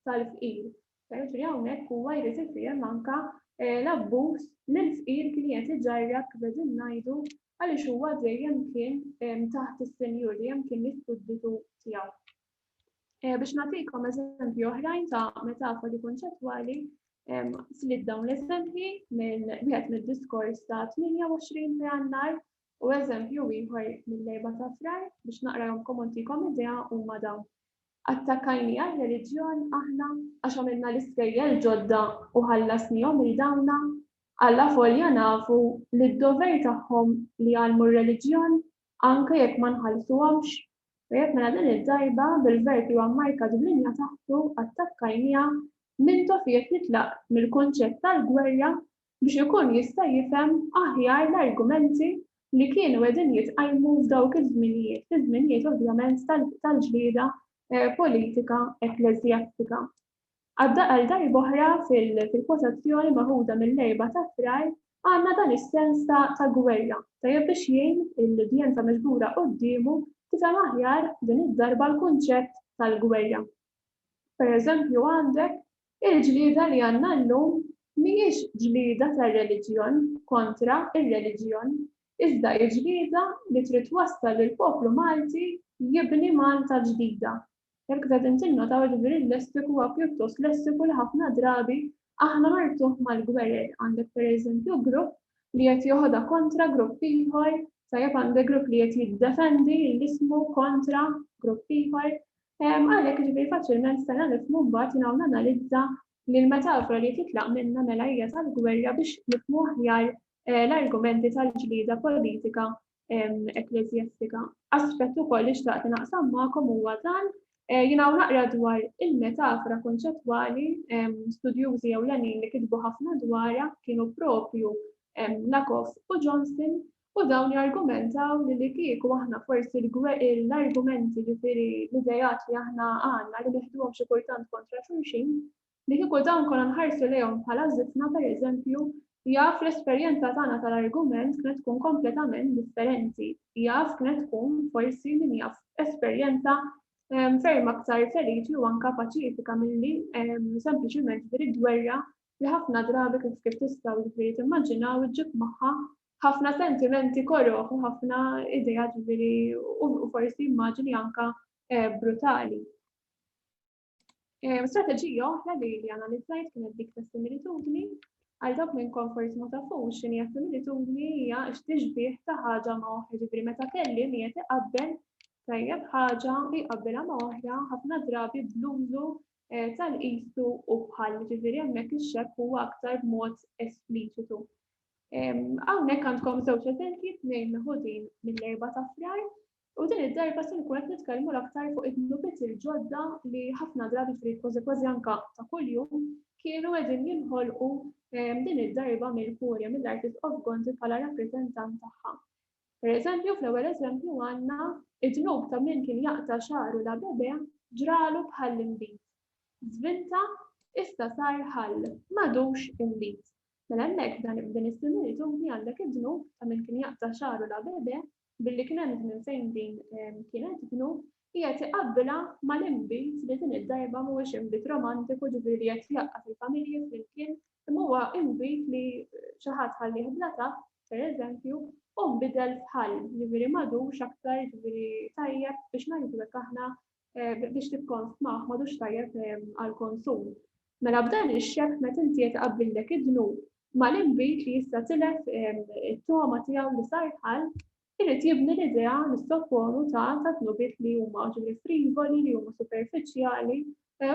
tal-fqir. Jiġifieri hawnhekk huwa jrid ifhem anke l-abbuż li l-fqir kien qiegħed iġarrab kif qegħdin ngħidu għaliex huwa dejjem kien taħt is-Sinjur, dejjem kien is-sudditu tiegħu. Biex nagħtikom eżempji oħrajn ta' metafori kunċettwali, slitt dawn l-eżempji minn wieħed mid-diskors ta' 28 ta' Jannar u eżempju ieħor mill-4 ta' Frar biex naqrahomkom u ntikom idea huma dawn. Attakkajniha r-reliġjon aħna għax għamilna l-iskejjel ġodda u ħallasnihom lil dawna? Allavolja nafu li d-dover tagħhom li jgħallmu r-reliġjon anke jekk ma nħallsuhomx. Tajjeb mela din id-darba bil-verb li huwa mmarkat b'linja taħtu attakkajniha Mintoff qiegħed jitlaq mill-kunċett tal-gwerra biex ikun jista' jifhem aħjar l-argumenti li kienu qegħdin jitqajmu f'dawk iż-żminijiet, fi żminijiet ovvjament tal-ġlieda politika ekkleżjastika. Għal darb'oħra fil-kwotazzjoni meħuda mill-Erbgħa ta' Frar għandna dan is-sens ta' gwerra, tajjeb biex jgħin l-udjenza miġbura quddiemu tifhem aħjar din id-darba l-kunċett tal-gwerra. Per eżempju għandek il-ġlieda li għandna llum mhijiex ġlieda tar-reliġjon kontra r-reliġjon, iżda hi ġlieda li trid twassal lill-poplu Malti jibni Malta ġdida. Jekk qegħdin tinnotaw jiġifieri l-lessiku huwa pjuttost lessiku li ħafna drabi aħna norbtuh mal-gwerer. Għandek pereżempju grupp li qed joħodha kontra grupp ieħor, tajjeb għandek grupp li qed jiddefendi l-ismu kontra grupp ieħor. Għalhekk jiġifieri faċilment stajna nifhmu mbagħad jien hawn nanalizza li l-metafora li titlaq minnha mela hija tal-gwerra biex nifhmu aħjar eh, l-argumenti tal-ġlieda politika ekkleżjastika. Aspett ukoll li xtaqt naqsam magħkom huwa dan eh, jien hawn naqra dwar il-metafora konċettwali studjużi ewlenin li kitbu ħafna dwarha kienu propju Lakoff u Johnson U dawn jargumentaw li li kieku aħna forsi l-argumenti, ġifieri l-ideat li aħna għandna li neħduhom xi kultant kontra xulxin, li kieku dawn konna nħarsu lejhom bħala żifna pereżempju, jaf l-esperjenza tagħna tal-argument kienet tkun kompletament differenti. Jaf kienet tkun forsi min jaf esperjenza ferm aktar feliċi u anka paċifika milli sempliċiment ġifieri gwerra li ħafna drabi kif kif tistgħu ġifieri timmaġinaw iġġib magħha ħafna sentimenti koroh u ħafna ideat ġifieri u forsi immaġini anka eh, brutali. Strateġija oħra li li analizzajt kienet dik ta' similitudni. Għal dawk minnkom forsi ma tafux x'inhi similitudni hija x-tixbih ta' ħaġa ma' oħra, ġifieri meta kelliem qiegħed iqabbel tajjeb ħaġa u jqabbilha ma' oħra ħafna drabi bl-użu eh, tal-qisu u bħal, ġifieri hemmhekk ix-xebh huwa aktar b'mod espliċitu. Hawnhekk għandkom żewġ eżempji, tnejn meħudin mill-erba' ta' Frar, U din id-darba se nkun qed nitkellmu l-aktar fuq id-dnubiet il-ġodda li ħafna drabi ġifieri kważi kważi anke ta' kuljum kienu qegħdin jinħolqu din id-darba mill-Kurja, mill-Arċisqof Gonzi bħala rappreżentant tagħha. Per eżempju, fl-ewwel eżempju għandna id-dnub ta' min kien jaqta' xagħru la bebe ġralu bħall-inbid. Żvinta, issa sar ħall, m'għadux inbid. Mela hemmhekk f'dan is-similitudni għandek id-dnub ta' min kien jaqta' xagħru la bebe billi kien hemm żmien fejn din kienet dnub, qiegħed iqabbilha mal-inbid li din id-darba mhuwiex inbid romantiku ġifieri li qed jgħaqqad il-familji flimkien, imma huwa inbid li xi ħadd ħallih bla tapp, pereżempju, u nbidel f'ħall, ġifieri m'għadux aktar ġifieri tajjeb biex ngħidu hekk aħna biex tikkonsmah, m'għadux tajjeb għall-konsum. Mela b'dan ix-xebh meta inti qed iqabbillek id-dnub mal-inbid li issa tilef it-togħma tiegħu li sar ħall, irid jibni l-idea nissopponu ta' ta' dnubiet li huma ġifieri frivoli, li huma superfiċjali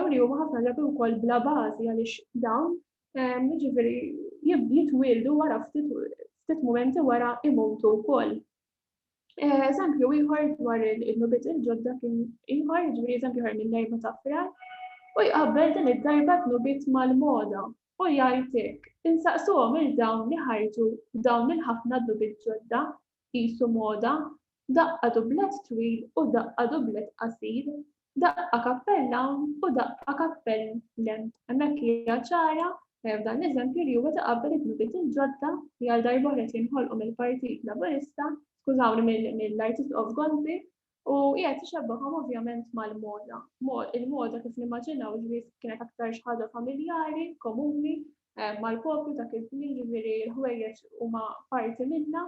u li huma ħafna drabi wkoll bla bażi għaliex dawn jiġifieri jitwieldu wara ftit ftit mumenti wara imutu wkoll. Eżempju ieħor dwar il-nubiet il-ġodda kien ieħor, ġifieri eżempju ieħor mill-erba ta' Frar, u jqabbel din id-darba dnubiet mal-moda u jgħid hekk, insaqsuhom il dawn li ħarġu b'dawn il-ħafna dnubiet ġodda, qisu moda, daqqa dublet twil u daqqa dublet qasir, Daqqa kappell hawn u daqqa kappell 'l hemm. Hemmhekk hija ċara f'dan l-eżempju li huwa taqabbel id-dnubiet il-ġodda li għal darb'oħra qed jinħolqu mill-Partit Laburista, skużawni mill-Arċisqof Gonzi, u qiegħed ixebbahhom ovvjament mal-moda. Il-moda kif nimmaġinaw ġifieri kienet aktar xi ħaġa familjari, komuni mal-poplu dak iż-żmien, ġifieri l-ħwejjeġ huma parti minnha.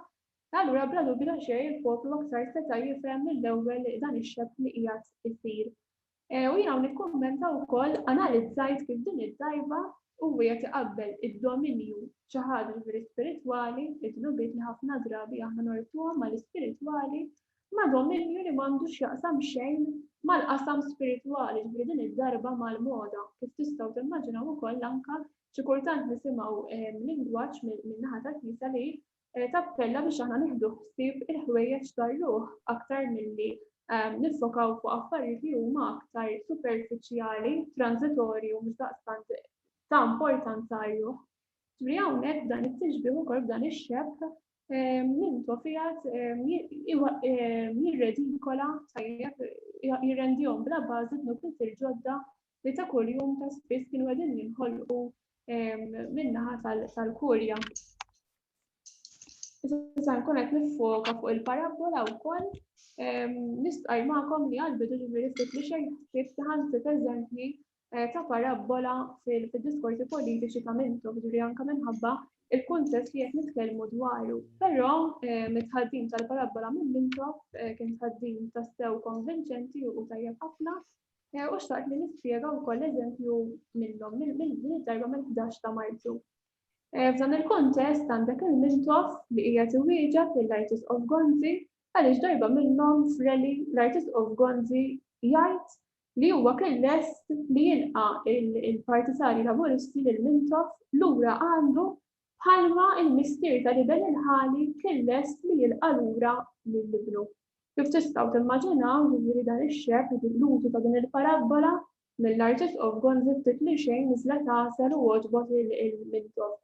Allura bla dubju ta' xejn il-poplu aktar seta' jifhem mill-ewwel dan ix-xebh li qiegħed isir. U jien hawn nikkummenta wkoll analizzajt kif din id-darba hu qiegħed iqabbel id-dominju xi ħaġa ġifieri spiritwali, id-dnubiet li ħafna drabi aħna norbtuhom mal-ispiritwali, ma' dominju li m'għandu x'jaqsam xejn mal-qasam spiritwali, ġifieri din id-darba mal-moda. Kif tistgħu timmaġinaw ukoll anke xi kultant nisimgħu lingwaġġ min-naħa tal-Knisja li tappella biex aħna nieħdu ħsieb il-ħwejjeġ tar-ruħ aktar milli niffokaw fuq affarijiet li huma aktar superfiċjali, transitorji u mhux daqstant ta' importanza għar-ruħ. Ġifieri hawnhekk b'dan it-tixbih ukoll b'dan ix-xebh Mintoff qiegħed jirredikola tajjeb jirrendihom bla bażi dnubiet il-ġodda li ta' kuljum ta' spiss kienu qegħdin jinħolqu min-naħa tal-kurja. Issa nkun qed niffoka fuq il-parabbola wkoll nistqarr magħkom li għall-bidu ġifieri ftit li xejn ħsieb saħansitra eżempji eh, ta' parabbola fil-diskorsi politiċi ta' Mintoff, ġifieri anke minħabba il-kuntest li qed nitkellmu dwaru. Però it-tħaddim tal-parabbola minn Mintoff eh, kien tħaddim tassew konvinċenti u tajjeb ħafna eh, u xtaqt li nispjega wkoll eżempju minnhom minn darba mill-11 ta' Marzu. F'dan il-kuntest għandek il-Mintoff li qiegħed iwieġeb lill-Arċisqof Gonzi għaliex darba minnhom f'rally l-Arċisqof Gonzi jgħid li huwa kien lest li jilqa' l-partitarji Laburisti lil Mintoff lura għandu bħalma l-missier tal-iben il-ħali kien lest li jilqa' lura lil ibnu. Kif tistgħu timmaġinaw, jiġifieri dan ix-xebh, l-użu ta' din il-parabbola mill-Arċisqof Gonzi ftit li xejn niżlet għasel u għoġbot lil Mintoff.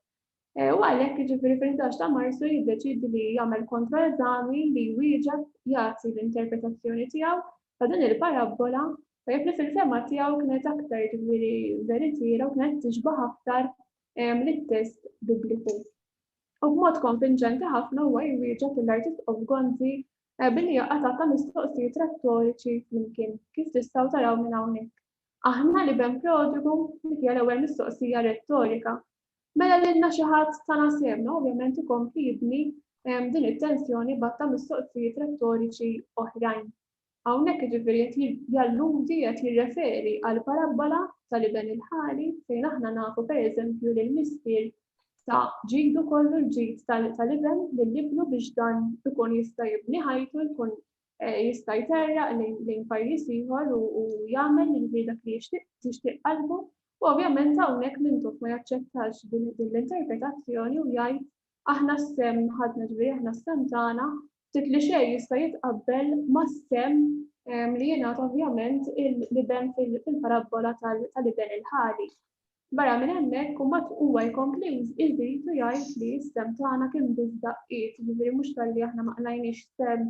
U għalhekk jiġifieri fil-11 ta' Marzu jiddeċiedi li jagħmel kontroeżami li jwieġeb jagħti l-interpretazzjoni tiegħu ta' din il-parabbola tajjeb li fil-fehma tiegħu kienet aktar jiġifieri veritiera u kienet tixbah aktar lit-test Bibliku. U b'mod konvinċenti ħafna huwa jwieġeb lill-Arċisqof Gonzi billi jaqgħad għadd ta' mistoqsijiet rettoriċi flimkien, kif tistgħu taraw minn hawnhekk. Aħna l-iben prodigu? Dik hija l-ewwel mistoqsija rettorika. Mela lilna xi ħadd tana sehemna, ovvjament ikompli jibni din it-tensjoni b'għadd ta' mistoqsijiet rettoriċi oħrajn. Hawnhekk jiġifieri qed jalludi, qed jirreferi għall-parabbola tal-iben il-ħali fejn aħna nafu pereżempju li l-missier ta ġidu kollu l-ġid tal-iben lil ibnu biex dan ikun jista' jibni ħajtu, jkun eh, jista' jterraq lejn pajjiż ieħor u jagħmel jiġifieri dak li jixtieq tixtieq qalbu. U ovvjament hawnhekk Mintoff ma jaċċettax din l-interpretazzjoni u jgħid aħna s-sehem ħadna ġifieri aħna s-sehem tagħna ftit li xejn jista' jitqabbel mas-sehem li jingħata ovvjament l-iben fil-parabbola tal-iben il-ħali. Barra minn hemmhekk imbagħad huwa jkompli jżid u jgħid li s-sehem tagħna kien biss daqqiet, jiġifieri mhux talli aħna ma qlajniex sehem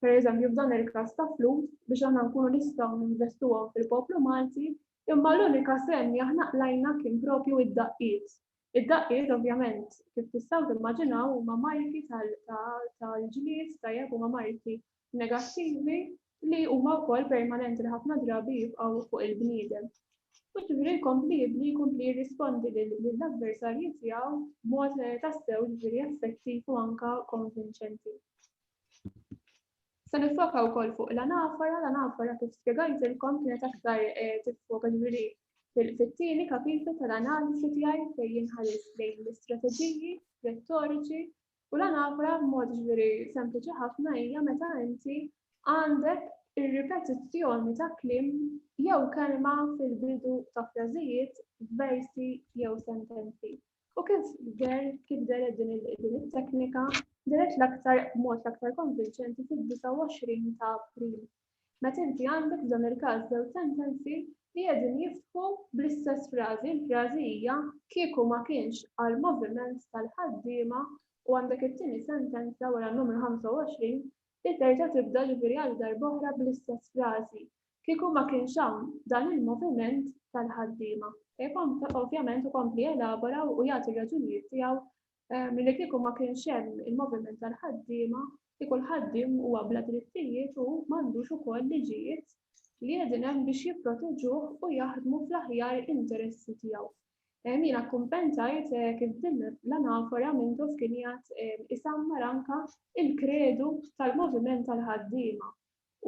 pereżempju f'dan il-każ ta' flus biex aħna nkunu nistgħu ninvestuhom fil-poplu Malti, imma l-unika sehem li aħna qlajna kien propju id-daqqiet. Id-daqqiet ovvjament kif tistgħu timmaġinaw huma marki tal-ġlied, tajjeb huma marki negattivi li huma wkoll permanenti li ħafna drabi jibqgħu fuq il-bniedem. U ġifieri jkompli jibni, jkompli jirrispondi lill-avversarji tiegħu b'mod tassew ġifieri effettiv u anke konvinċenti. Se nifoka wkoll fuq l-anafora, l-anafora kif spjegajtilkom kienet aktar eh, tiffoka ġifieri fit-tieni kapitlu tal-analiżi tiegħi fejn jinħares lejn l-istrateġiji rettoriċi u l-anafora b'mod ġifieri sempliċi ħafna hija meta inti għandek ir-ripetizzjoni ta' kliem jew kelma fil-bidu ta' frażijiet, versi jew sentenzi. U kif deher, kif dehret din it-teknika, dehret l-aktar b'mod l-aktar konvinċenti fid-29 ta' April. Meta inti għandek f'dan il-każ żewġ sentenzi li qegħdin jiftħu bl-istess frażi, il-frażi hija kieku ma kienx għall-moviment tal-ħaddiema u għandek it-tieni sentenza wara n-numru 25 li terġa' tibda ġifieri għal darb'oħra bl-istess frażi. Kieku ma kienx hawn dan il-moviment tal-ħaddiema. Ovvjament ikompli jelabora u jagħti r-raġunijiet tiegħu ehm, li kieku ma kienx hemm il-moviment tal-ħaddiema, kieku l-ħaddiem huwa bla drittijiet u m'għandux ukoll liġijiet li qegħdin hemm biex jipproteġuh u jaħdmu fl-aħjar interessi tiegħu. Ehm, jiena kkumpentajt eh, kif din l-anafora Mintoff kien qiegħed ehm, isammar anka il-kredu tal-moviment tal-ħaddiema.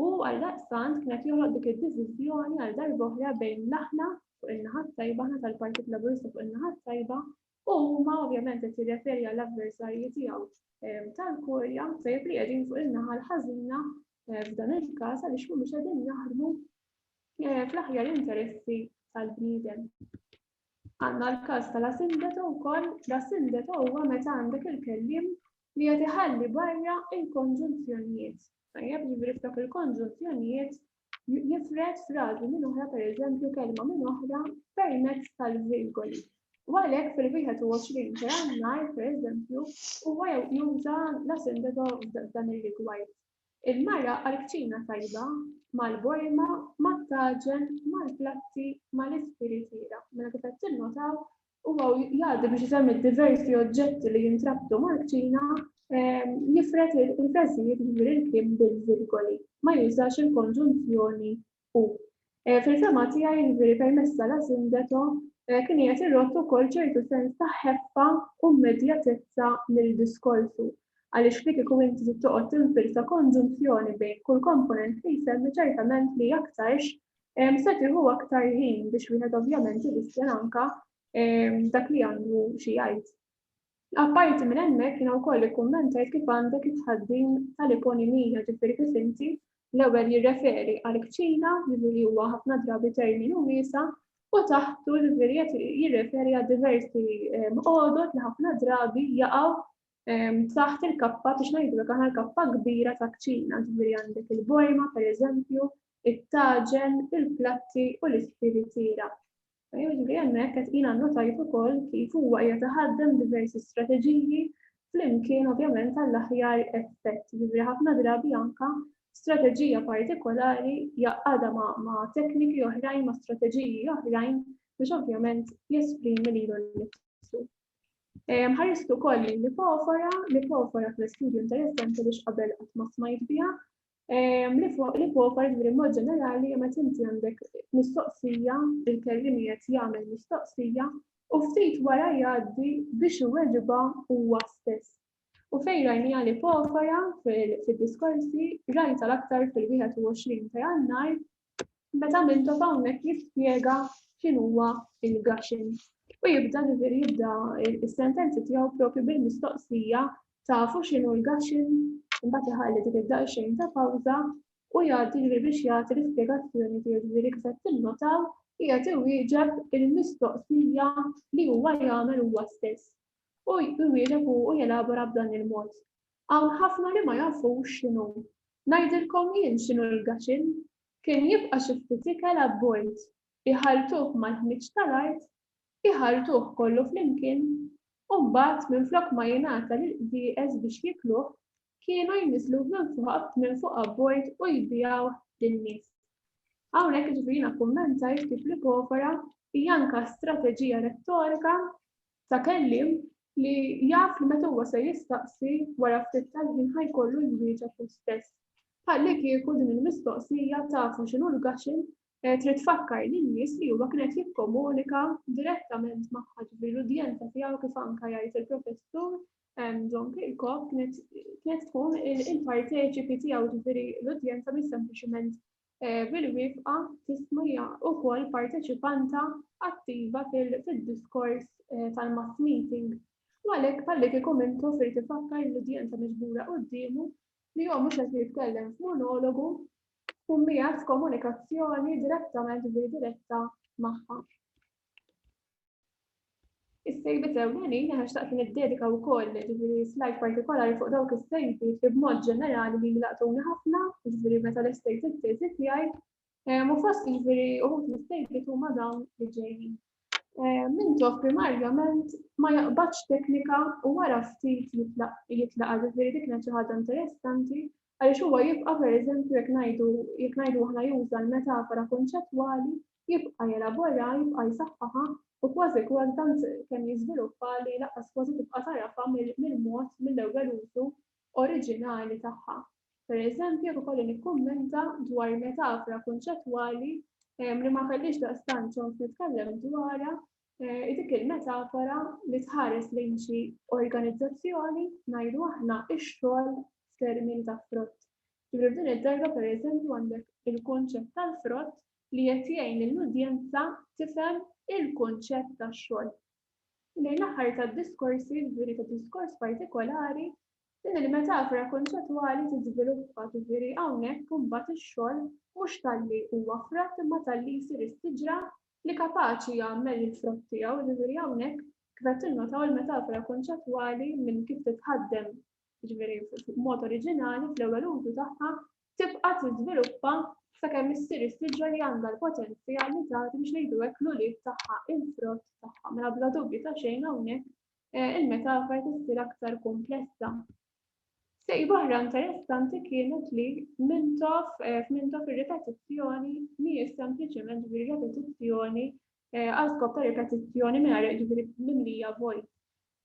U għaldaqstant kien qed joħloq dik id-diviżjoni għal darb'oħra bejn l-aħna fuq in-naħa t-tajba, aħna tal-Partit Laburista fuq in-naħa t-tajba, u huma ovvjament qed jirreferi għall-avversarji tiegħu ehm, tal-Kurja, tajjeb li qegħdin fuq in-naħa l-ħażina eh, f'dan il-każ għaliex mhumiex qegħdin jaħdmu eh, fl-aħjar interessi tal-bniedem. Għandna l-każ tal-asindeto wkoll, l-asindeto huwa meta għandek il-kelliem li qed iħalli barra il-konġunzjonijiet. Tajjeb, jiġifieri f'dak il-konġunzjonijiet jifred frażi minn oħra, pereżempju kelma minn oħra, permezz tal-virgoli. U għalhekk fil-21 ta' Jannar, pereżempju, huwa juża l-asindeto f'dan ir-rigward. Il-mara għall-kċina tajba, mal-borma, mat-taġen, mal-platti, mal-ispiritiera. Mela kif qed tinnotaw, huwa jgħaddi biex isemmi diversi oġġetti li jintrabtu mal-kċina, ehm, jifred il-frażijiet jiġifieri il-kliem bil-virgoli, ma jużax il-konġunzjoni u. Eh, fil-fema tiegħi jiġifieri permezz tal-asindeto eh, kien qiegħed irrott ukoll ċertu sens ta' ħeffa u immedjatezza lill-diskorsu. Għaliex li kieku inti trid toqgħod tinfilza konġunzjoni bejn kull komponent li jsemmi ċertament li aktarx se tieħu aktar ħin biex wieħed ovvjament ilissen anka dak li għandu xi jgħid. Apparti minn hemmhekk jiena wkoll ikkummentajt kif għandek it-tħaddim tal-iponimija, ġifieri kif inti l-ewwel jirreferi għal kċina, ġifieri huwa ħafna drabi terminu wiesa', u taħtu ġifieri qed jirreferi għal diversi għodod li ħafna drabi jaqgħu taħt il-kappa biex ngħidu aħna l-kappa kbira ta' kċina, ġifieri għandek il-borma pereżempju, it-taġen, il-platti u l-ispiritiera. Jiġifieri hemmhekk qed jiena nnotajt ukoll kif huwa qiegħed iħaddem diversi strateġiji flimkien ovvjament għall-aħjar effett. Jiġifieri ħafna drabi anka strateġija partikolari jgħaqqadha ma' tekniki oħrajn, ma' strateġiji oħrajn biex ovvjament jesprimi lilu nnifsu. Ħarist ukoll l-ipofora, l-ipofora fl-istudju interessanti li qabel qatt ma smajt biha, L-ipofora ġifieri mod ġenerali meta inti għandek mistoqsija, il-kelliem qed jagħmel mistoqsija u ftit wara jgħaddi biex iweġibha huwa stess. U fejn rajniha l-ipofora fid-diskorsi, rajtha l-aktar fil-21 ta' Jannar meta Mintoff hawnhekk jispjega x'inhuwa il-gushing. U jibda ġifieri jibda s-sentenzi tiegħu propju bil-mistoqsija tafu x'inhu l-gushing, imbagħad iħalli dik id-daqsxejn ta' pawża u jgħaddi ġifieri biex jagħti l-ispjegazzjoni tiegħu ġifieri kif qed tinnotaw qiegħed iwieġeb il-mistoqsija li huwa jagħmel huwa stess. U jwieġeb u jelabora b'dan il-mod. Hawn ħafna li ma jafux x'inhu. Ngħidilkom jien x'inhu l-gaxin. Kien jibqa' xi ftit ikel abbord. Iħalltuh mal-ħmieġ tal-art, iħalltuh kollu flimkien, u mbagħad minflok ma jingħata lill-qdieqes biex jikluh, kienu jniżżluh minn fuq minn fuq abbord u jbigħuh lin-nies. Hawnhekk jiġifieri jiena kkummentajt kif l-ipofora hija anke strateġija rettorika ta' kelliem li jaf li meta huwa se jistaqsi wara ftit tal-ħin ħa jkollu jwieġeb hu stess. Bħallikieku din il-mistoqsija tafu x'inhu l-gushing eh, trid tfakkar lin-nies li huwa kien qed jikkomunika direttament magħha ġifieri l-udjenza tiegħu kif anke jgħid il-professur John Kirkhoff kienet tkun il-parteċipi tiegħu ġifieri l-udjenza mhix sempliċiment eh, bil-wifqa tisma' hija wkoll parteċipanta attiva fil-diskors eh, tal-mass meeting. U għalhekk bħalli kieku mintu fir tifakkar l-udjenza miġbura quddiemu li huwa mhux qed jitkellem f'monologu u miegħed f'komunikazzjoni direttament diretta magħha. Is-sejbiet ewlenin aħna xtaqt li niddedika wkoll ġifieri slide partikolari fuq dawk is-sejbiet li b'mod ġenerali li laqtuni ħafna, ġifieri meta lestejt it-teżi tiegħi. U fost ġifieri uħud mis-sejbiet huma dawn li ġejjin. Mintoff primarjament ma jaqbadx teknika u wara ftit jitlaqha, ġifieri dik kienet xi ħaġa interessanti għaliex huwa jibqa' pereżempju jekk ngħidu jekk ngħidu aħna juża l-metafora kunċettwali jibqa' jelabora, jibqa' jsaħħaħha u kważi kważi tant kemm jiżviluppa li lanqas kważi tibqa' tagħrafha mill-mod mill-ewwel użu oriġinali tagħha. Pereżempju, jekk ikolli nikkummenta dwar metafora kunċettwali li ma kellix daqstant ċans nitkellem dwarha, eh, dik il-metafora li tħares lejn xi organizzazzjoni ngħidu aħna ix-xogħol f'termini ta' frott. Ġifieri f'din id-darba pereżempju għandek il-kunċett tal-frott li qed jgħin lill-udjenza tifhem il-kunċett tax-xogħol. Lejn l-aħħar tad-diskorsi, ġifieri ta' diskors partikolari, din il-metafora kunċettwali tiżviluppa, ġifieri hawnhekk imbagħad ix-xogħol mhux talli huwa frott imma talli jsir is-siġra li kapaċi jagħmel il-frott tiegħu, ġifieri hawnhekk kif qed tinnotaw il-metafora kunċettwali minn kif titħaddem jiġifieri b'mod oriġinali fl-ewwel użu tagħha, tibqa' tiżviluppa sakemm issir is-siġra li għandha l-potenzjal li tagħti biex ngħidu hekk l-ulied tagħha il-frott tagħha. Mela bla dubju ta' xejn hawnhekk eh, il-metafora tissir aktar komplessa. Sejba oħra interessanti kienet li Mintoff, eh, f'Mintoff ir-ripetizzjoni mhijiex sempliċement ġifieri repetizzjoni eh, għal skop ta' ripetizzjoni mingħajr ġifieri mimlija vojt.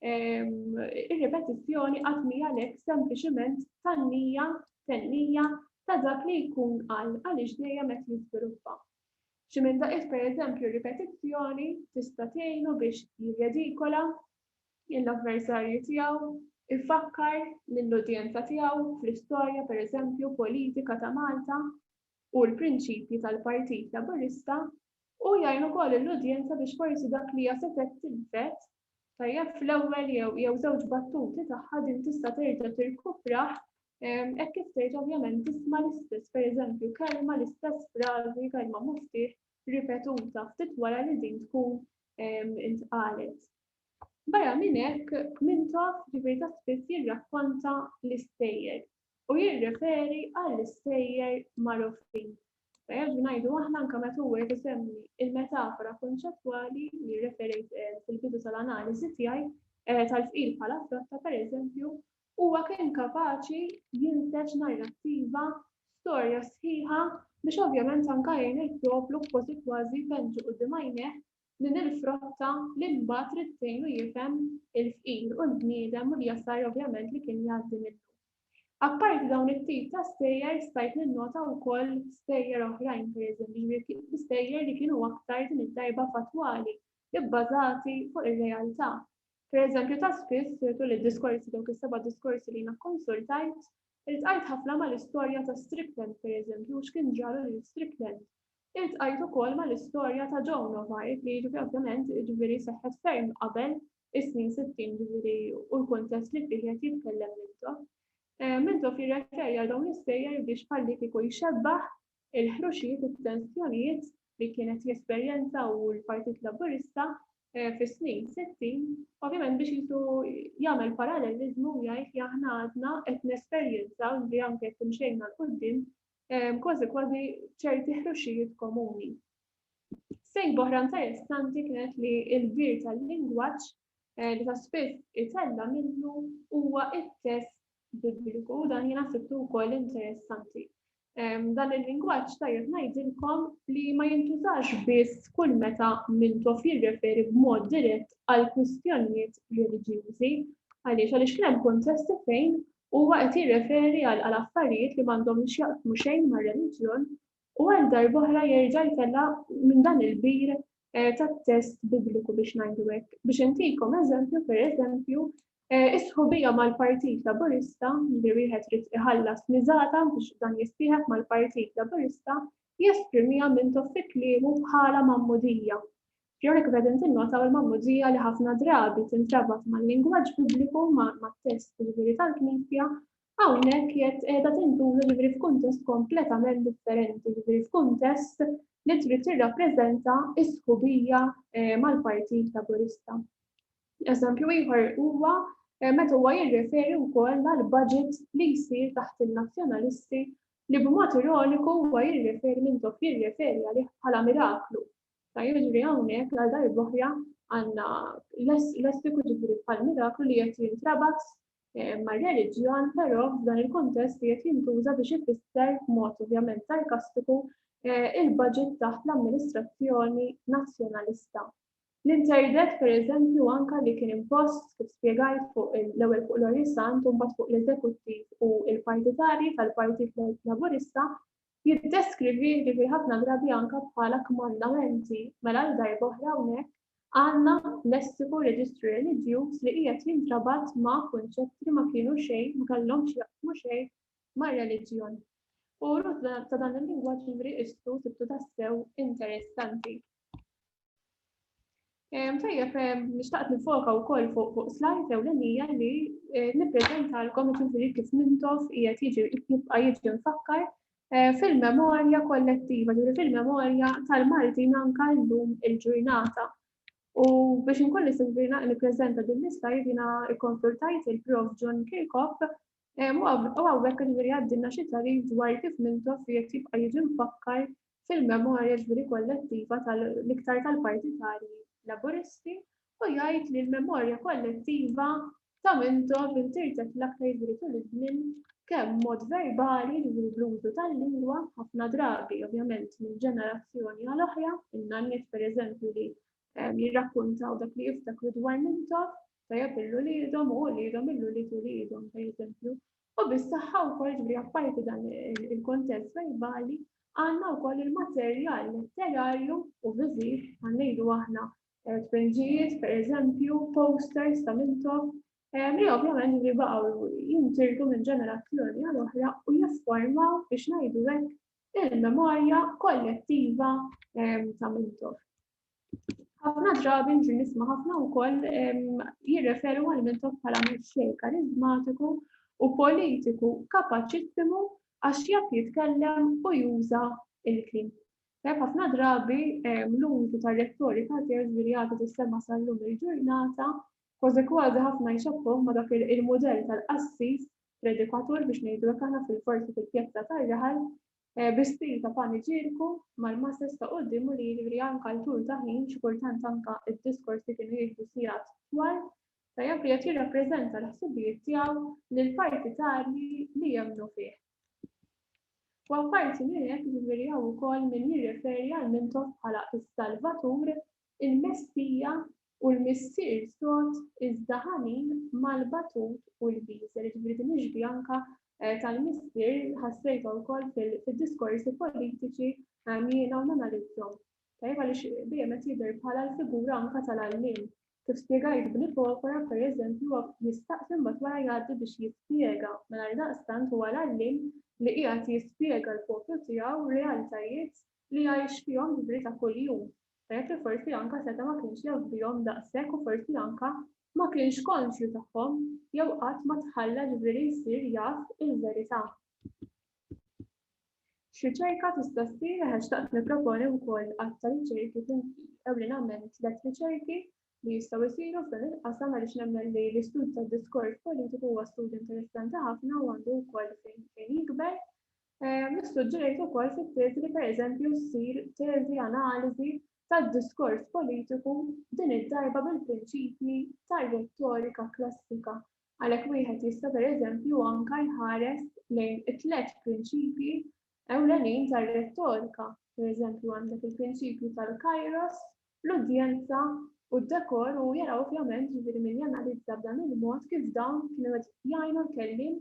Ir-ripetizzjoni qatt mhi għalhekk sempliċement tannija, tennija ta' dak li jkun qal għaliex dejjem qed jiżviluppa. Xi minn daqqiet pereżempju r-ripetizzjoni tista' tgħinu biex jirredikola lill-avversarju tiegħu, ifakkar lill-udjenza tiegħu fl-istorja pereżempju politika ta' Malta u l-prinċipji tal-Partit Laburista u jgħin ukoll lill-udjenza biex forsi dak li hija setgħet tilfet Tajjeb, fl-ewwel jew jew żewġ battuti tagħha din tista' terġa' tirkuprah hekk kif terġa' ovvjament tisma' l-istess pereżempju kelma, l-istess frażi, kelma muftieħ ripetuta ftit wara li din tkun intqalet. Barra minn hekk, Mintoff ġifieri ta' spiss jirrakkonta l-istejjer u jirreferi għall-istejjer magħrufin. Tajjeb ngħidu aħna anke meta huwa qed isemmi il-metafora kunċettwali li rreferejt eh, fil-bidu tal-analiżi tiegħi eh, tal-fqir bħala frotta pereżempju, huwa kien kapaċi jinseġ narrattiva, storja sħiħa biex ovvjament anke jgħin il-poplu kważi kważi jpenġu quddiem għajnejh din il-frotta li mbagħad trid tgħinu jifhem il-fqir u l-bniedem u l-jasar ovvjament li kien jgħaddi minnu. Apparti dawn it-tip ta' stejjer stajt ninnota wkoll stejjer oħrajn, pereżempju, stejjer li kienu aktar din id-darba fattwali, ibbażati fuq ir-realtà. Per eżempju, ta' spiss tul id-diskorsi dawk is-seba' diskorsi li jiena kkonsultajt, iltqajt ħafna mal-istorja ta' Strickland, per eżempju, u x'kien ġralu lil Strickland. Iltqajt ukoll mal-istorja ta' Joan of Arc li jiġifieri ovvjament jiġifieri seħħet ferm qabel is-snin 60 jiġifieri u l-kuntest li fih qed jitkellem Mintoff. Eh, Mintoff jirreferi għal dawn l-istejjer biex bħalli kieku jxebbaħ il-ħruxijiet u t-tensjonijiet li kienet jesperjenza u l-Partit Laburista eh, fis-snin 60, ovvjament biex jisu jagħmel paralleliżmu u jgħid li aħna għadna qed nesperjenzaw li anke jekk imxejna 'l quddiem eh, kważi kważi ċerti ħruxijiet komuni. Sejba oħra interessanti kienet li l-bir tal-lingwaġġ eh, li ta' spiss itella minnu huwa it-test Bibliku u dan jiena sibtu wkoll interessanti. Dan il-lingwaġġ tajjeb ngħidilkom li ma jintużax biss kull meta Mintoff jirreferi b'mod dirett għal kwistjonijiet reliġjużi. Għaliex għaliex kien hemm kuntesti fejn huwa qed jirreferi għal affarijiet li m'għandhom x'jaqsmu xejn mar-reliġjon u għal darb'oħra jerġa' jtella' minn dan il-bir eh, tat-test bibliku biex ngħidu hekk. Biex intikom eżempju, per eżempju, eh, is-sħubija mal-Partit Laburista, li wieħed trid iħallas miżata biex dan jissieħeb mal-Partit Laburista, jesprimija minn fi kliemu bħala mammudija. Fjori kif qegħdin tinnotaw il-mammudija li ħafna drabi tintrabat mal-lingwaġġ bibliku mat-test ġifieri tal-Knisja, Hawnhekk qiegħed qiegħda tintuża ġifieri f'kuntest kompletament differenti, ġifieri f'kuntest li trid tirrappreżenta s-sħubija eh, mal-Partit Laburista. Eżempju ieħor huwa eh, meta huwa jirreferi wkoll għal budget li jsir taħt il-nazzjonalisti li b'mod ironiku huwa jirreferi minn top jirreferi għalih bħala miraklu. Ta' jiġri hawnhekk għal darb'oħra għandna lessiku ġifieri bħal miraklu li qed jintrabat eh, mar-reliġjon, però f'dan il-kuntest qiegħed jintuża biex ifisser b'mod ovvjament sarkastiku eh, il-budget taħt l-amministrazzjoni nazzjonalista. L-interdet, per eżempju, anka li kien impost kif spjegajt fuq l-ewwel fuq Lori Sant u mbagħad fuq l-eżekuttiv u l-partitarji tal-Partit Laburista, jiddeskrivi ġifieri ħafna drabi anka bħala kmandamenti mela għal darba oħra hawnhekk għandna lessiku reġistru reliġjuż li qiegħed jintrabat ma' kunċetti li ma kienu xejn, ma kellhomx jaqsmu xejn mar-reliġjon. U l-użu ta' dan il-lingwaġġ ġifieri qistu sibtu tassew interessanti. Tajjeb, nixtaqt nifoka wkoll fuq fuq slide ewlenija li eh, nippreżentalkom jiġifieri kif Mintoff qiegħed jiġi jibqa' jiġi mfakkar eh, fil-memorja kollettiva, ġifieri fil-memorja tal-Maltin anka llum il-ġurnata. U biex inkun nista' nippreżenta din l-slide jiena ikkonsultajt il-Prof John Kirkop eh, u hawnhekk ġifieri għaddilna xi tagħrif dwar kif Mintoff qiegħed jibqa' jiġi mfakkar fil-memorja ġifieri kollettiva tal-iktar tal-partitarji Laburisti u jgħid li l-memorja kollettiva ta' Mintoff intirtet l-aktar jiġifieri tul iż-żmien kemm mod verbali, jiġifieri bl-użu tal-lingwa, ħafna drabi ovvjament minn ġenerazzjoni għal oħra, in-nanniet pereżempju li ehm, jirrakkuntaw dak li jiftakru dwar Mintoff, tajjeb il-uliedhom u uliedhom il-ulied uliedhom pereżempju. U bis-saħħa wkoll ġifieri apparti dan il-kuntest verbali, għandna wkoll il-materjal letterarju u viżiv, bħal ngħidu aħna eh, tpinġijiet, pereżempju, posters ta' Mintoff, eh, li ovvjament li baqgħu jintirtu minn ġenerazzjoni għal oħra u jifformaw biex ngħidu hekk il-memorja kollettiva eh, ta' Mintoff. Ħafna drabi nġi nisma' ħafna wkoll jirreferu għal Mintoff bħala mexxej kariżmatiku u politiku kapaċissimu għax jaf jitkellem u juża il-kliem. Tajjeb ħafna drabi l-użu tar-rettorika tiegħu ġifieri għadha tissemma sal-lum il-ġurnata, kważi kważi ħafna jxebbhuh ma' dak il-mudell tal-qassis predikatur biex ngħidu hekk aħna fil-forsi fil-pjazza tar-raħal Eh, bi stil ta' paniġierku mal-masses ta' quddiemu li jiġifieri anka l-tul ta' ħin xi kultant anka d-diskorsi kienu jieħdu sigħat twal, tajjeb li qed jirrappreżenta l-ħsibijiet tiegħu lill-partitarji li jemmnu fih. U apparti minn hekk jiġifieri hawn ukoll min jirreferi għal Mintoff bħala s-Salvatur, il-Messija u l-missier sod iżda ħanin mal-batut u l-bieżel. Jiġifieri din ix-xbieha anke eh, tal-missier ħassejtha wkoll fid-diskorsi politiċi eh, jiena u nanalizzhom. Tajjeb għaliex dejjem qed jidher bħala l-figura anke tal-għalliem. Kif spjegajt bl-ipokora, pereżempju, huwa jistaqsi mbagħad wara jgħaddi biex jispjega. Mela għaldaqstant huwa l-għalliem li qiegħed jispjega l-poplu tiegħu realtajiet li jgħix fihom ġifieri ta' kuljum. Tajjeb li forsi anke seta' ma kienx jaf bihom daqshekk u forsi anke ma kienx konxju tagħhom jew qatt ma tħalla ġifieri jsir jaf il-verità. X'riċerka tista' ssir? Eħe xtaqt nipproponi wkoll għadd ta' riċerki ewlienament tlett riċerki li jistgħu jsiru f'dan il-qasam għaliex nemmen li l-istudju tad-diskors politiku huwa studju interessanti ħafna u għandu wkoll fejn fejn jikber. Nissuġġerejt ukoll fit-teżi li pereżempju ssir teżi analiżi tad-diskors politiku din id-darba bil-prinċipji tar-rettorika klassika. Għalhekk wieħed jista' pereżempju anke jħares lejn it-tlett prinċipji ewlenin tar-rettorika. Pereżempju għandek il-prinċipju tal-kairos, l-udjenza u d-dekor u jara ovvjament ġifieri min janalizza b'dan il-mod kif dawn kienu qed jgħinu l-kelliem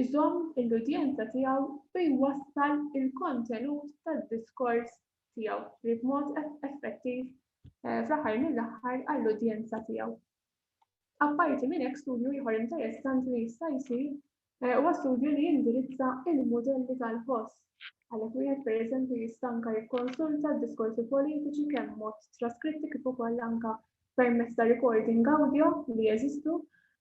iżomm l-udjenza tiegħu u jwassal il-kontenut tad-diskors tiegħu ġifieri b'mod effettiv eh, fl-aħħar mill-aħħar għall-udjenza tiegħu. Apparti minn hekk studju ieħor interessanti li jista' jsir eh, huwa studju li jindirizza il-mudelli tal-ħoss. Għalhekk wieħed pereżempju jista' anke jikkonsulta d-diskorsi politiċi kemm mod traskritti kif ukoll anke permezz ta' recording audio li jeżistu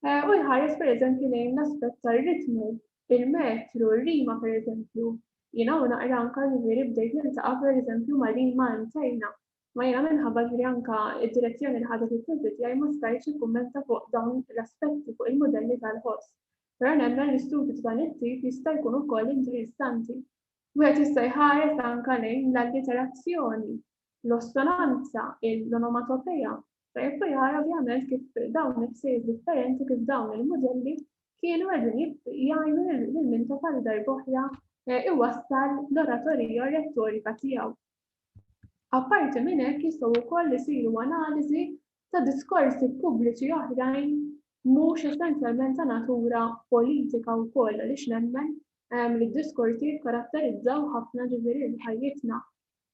eh, u jħares pereżempju lejn l-aspett tar-ritmu, il-metru, ir-rima pereżempju. Jiena u naqra anke ġifieri bdejt niltaqa' pereżempju ma' rima interna Ma jiena minħabba ġifieri anke d-direzzjoni li ħadet it-teżi tiegħi ma stajtx nikkummenta fuq dawn l-aspetti fuq il-mudelli tal-ħoss. Però nemmen li studju ta' dan it-tip jista' jkun ukoll interessanti. Wieħed jista' jħares anke lejn l-alliterazzjoni, l-ossonanza, l-onomatopea. Tajjeb u jara ovvjament kif dawn il-ħsejjes differenti kif dawn il-mudelli kienu qegħdin jgħinu lil Mintoff għal darb'oħra eh, iwassal l-oratorija u r-rettorika tiegħu. Apparti minn hekk jistgħu wkoll isiru analiżi ta' diskorsi pubbliċi oħrajn mhux essenzjalment ta' natura politika wkoll għaliex nemmen ehm, li d-diskorsi jikkaratterizzaw ħafna ġifieri ħajjitna.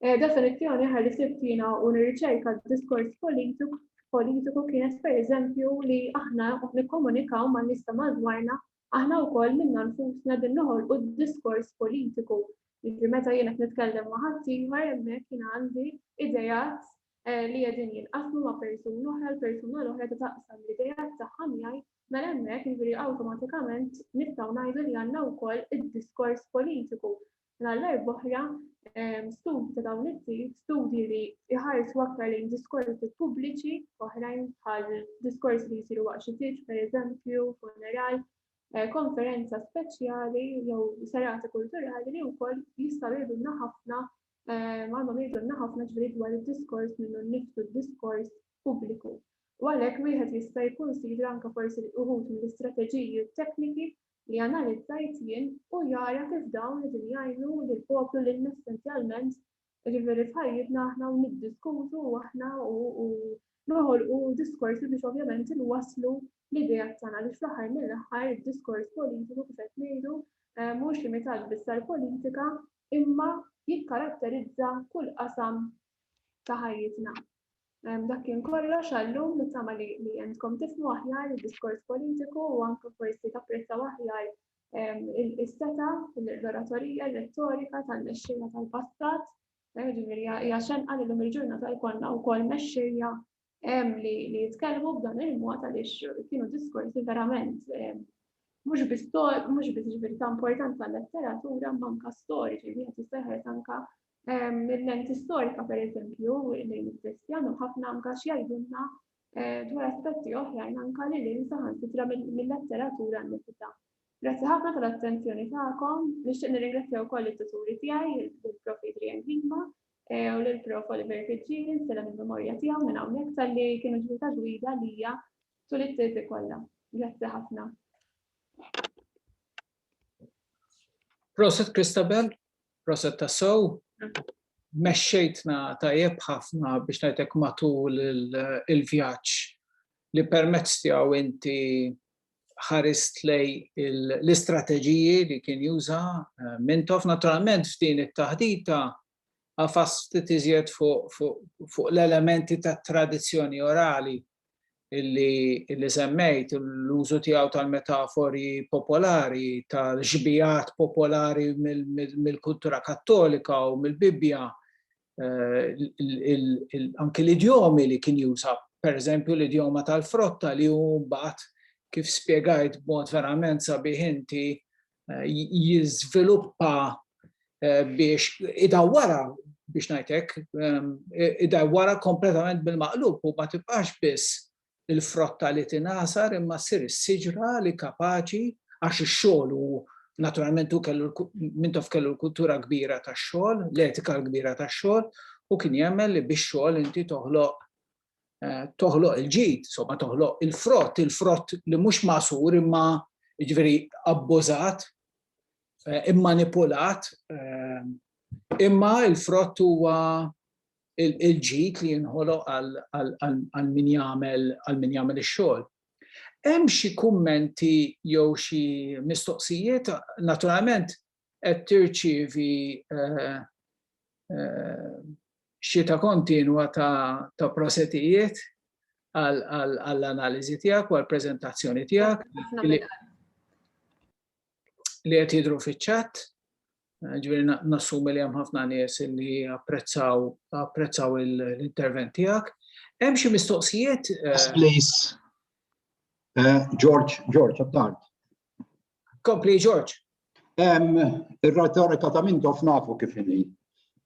Eh, definizzjoni oħra li sibt jiena u nirriċerka d-diskors politiku politiku kienet pereżempju li aħna nikkomunikaw man-nies ta' madwarna aħna wkoll minna nfusna din noħolqu d-diskors politiku. Jiġifieri meta jien qed nitkellem ma' ħaddieħor hemmhekk jien għandi ideat eh, li qegħdin jinqasmu ma' persuna oħra, l-persuna l-oħra ta' taqsam l-ideat tagħha miegħi, mela hemmhekk jiġifieri awtomatikament nistgħu ngħidu li għandna wkoll id-diskors politiku. Mela l-oħra ehm, studji ta' dawn it-tip, studji li jħarsu aktar lejn diskorsi pubbliċi, oħrajn bħal diskorsi li jsiru waqt xi tieġ pereżempju, funeral, eh, konferenza speċjali jew serati kulturali li wkoll jistgħu jgħidulna ħafna eh, għandhom jgħidulna ħafna ġifieri dwar id-diskors minnu nnifsu d-diskors pubbliku. U għalhekk wieħed jista' jikkunsidra anke forsi uħud mill-istrateġiji u tekniki li analizzajt jien u jara kif dawn qegħdin jgħinu lill-poplu lilna essenzjalment jiġifieri f'ħajjitna aħna u niddiskutu u aħna u noħolqu diskorsi biex ovvjament inwasslu l-ideat tagħna għaliex fl-aħħar mill-aħħar id-diskors politiku kif qed ngħidu eh, mhux limitat biss għall-politika imma jikkaratterizza kull qasam ta' ħajjitna. Dak kien kollox għallum nittama li li għandkom tifhmu aħjar id-diskors politiku u anke forsi tapprezzaw aħjar is-seta, l-oratorija, r-rettorika tal-mexxejja tal-passat. Ġifieri hija xenqa li llum il-ġurnata jkollna wkoll mexxejja li jitkellmu b'dan il-mod għaliex kienu diskorsi verament mhux biss mhux biss ġifieri ta' importanza letteratura imma anke storiċi, wieħed jista' jħares anke mill-lenti storika pereżempju lejn it-testi għandhom ħafna anke x'jgħidulna eh, dwar aspetti oħrajn anke li lil saħansitra mill-letteratura nnifisha. Grazzi ħafna tal-attenzjoni tagħkom, nixtieq nirringrazzja wkoll it-tuturi tiegħi, il-Prof Adrian Grima eh, u lill-Prof Oliver Piġġini, nsellem il-memorja tiegħu minn hawnhekk talli kienu ġibu ta' gwida lija tul it-teżi kollha. Grazzi ħafna. Proset Christabel, proset tassew. Mexxejtna tajjeb ħafna biex ngħidlek matul il-vjaġġ li permezz tiegħu inti ħarist lej l-istrateġiji li kien juża eh, Mintoff. Naturalment f'din it-taħdita għafas ftit iżjed fuq l-elementi tat-tradizzjoni orali. illi, illi semmejt, l-użu tiegħu tal-metafori popolari, tal-xbijat popolari mill-kultura kattolika u mill-Bibbja, eh, anki l-idjomi li kien juża, per eżempju l-idjoma tal-frotta li hu mbagħad kif spjegajt b'mod verament sabiħ inti eh, jiżviluppa eh, biex idawwara biex ngħidlek, ehm, idawwara kompletament bil-maqlub u ma tibqax biss il-frotta li tingħasar imma ssir is-siġra li kapaċi għax ix-xogħol u naturalment hu kellu Mintoff kellu l-kultura kbira tax-xogħol, l-etika l-kbira tax-xogħol u kien jemmen li bix-xogħol inti toħloq eh, toħloq il-ġid, insomma toħloq il-frott, il-frott li mhux magħsur imma jiġifieri abbużat, eh, immanipulat, eh, imma il-frott huwa il-ġid li jinħoloq għal min jagħmel għal min jagħmel ix-xogħol. Hemm xi kummenti jew xi mistoqsijiet, naturalment qed tirċievi eh, eh, xita kontinwa ta' prosetijiet għall-analiżi tiegħek u għall-preżentazzjoni tiegħek li qed jidhru fiċ-chat. Ġifieri nassumi li hemm ħafna nies li apprezzaw apprezzaw l-intervent tiegħek. Hemm xi mistoqsijiet? Yes, please. George, George, Attard. Kompli, George. Ir-retorika ta' Mintoff nafu kif inhi.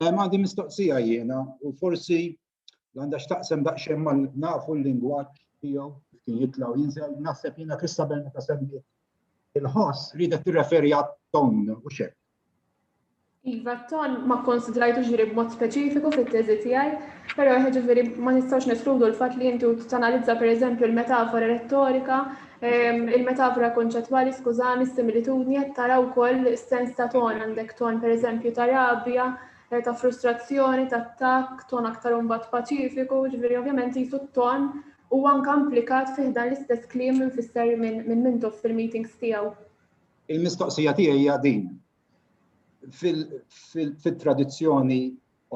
Għandi mistoqsija jiena u forsi għandha x'taqsem daqsxejn mal nafu l-lingwaġġ tiegħu kif kien jitla' u jinżel, naħseb jiena Christabel meta semmiet il-ħoss riedet tirreferi għat-ton u x'hekk. Iva, t-ton ma kkonsidrajtux ġifieri b'mod speċifiku fit-teżi tiegħi, però ġifieri ma nistgħux neskludu l-fatt li inti tanalizza pereżempju l-metafora rettorika, il-metafora konċettwali, skużani, s-similitudni qed tara wkoll is-sens ta' ton, għandek ton pereżempju ta' rabja, eh, ta' frustrazzjoni, ta' attakk, ton aktar imbagħad paċifiku, ġifieri ovvjament jisu t-ton huwa anke implikat fih dan l-istess kliem mfisser minn Mintoff fil-meetings tiegħu. Il-mistoqsija tiegħi hija din. Fil-tradizzjoni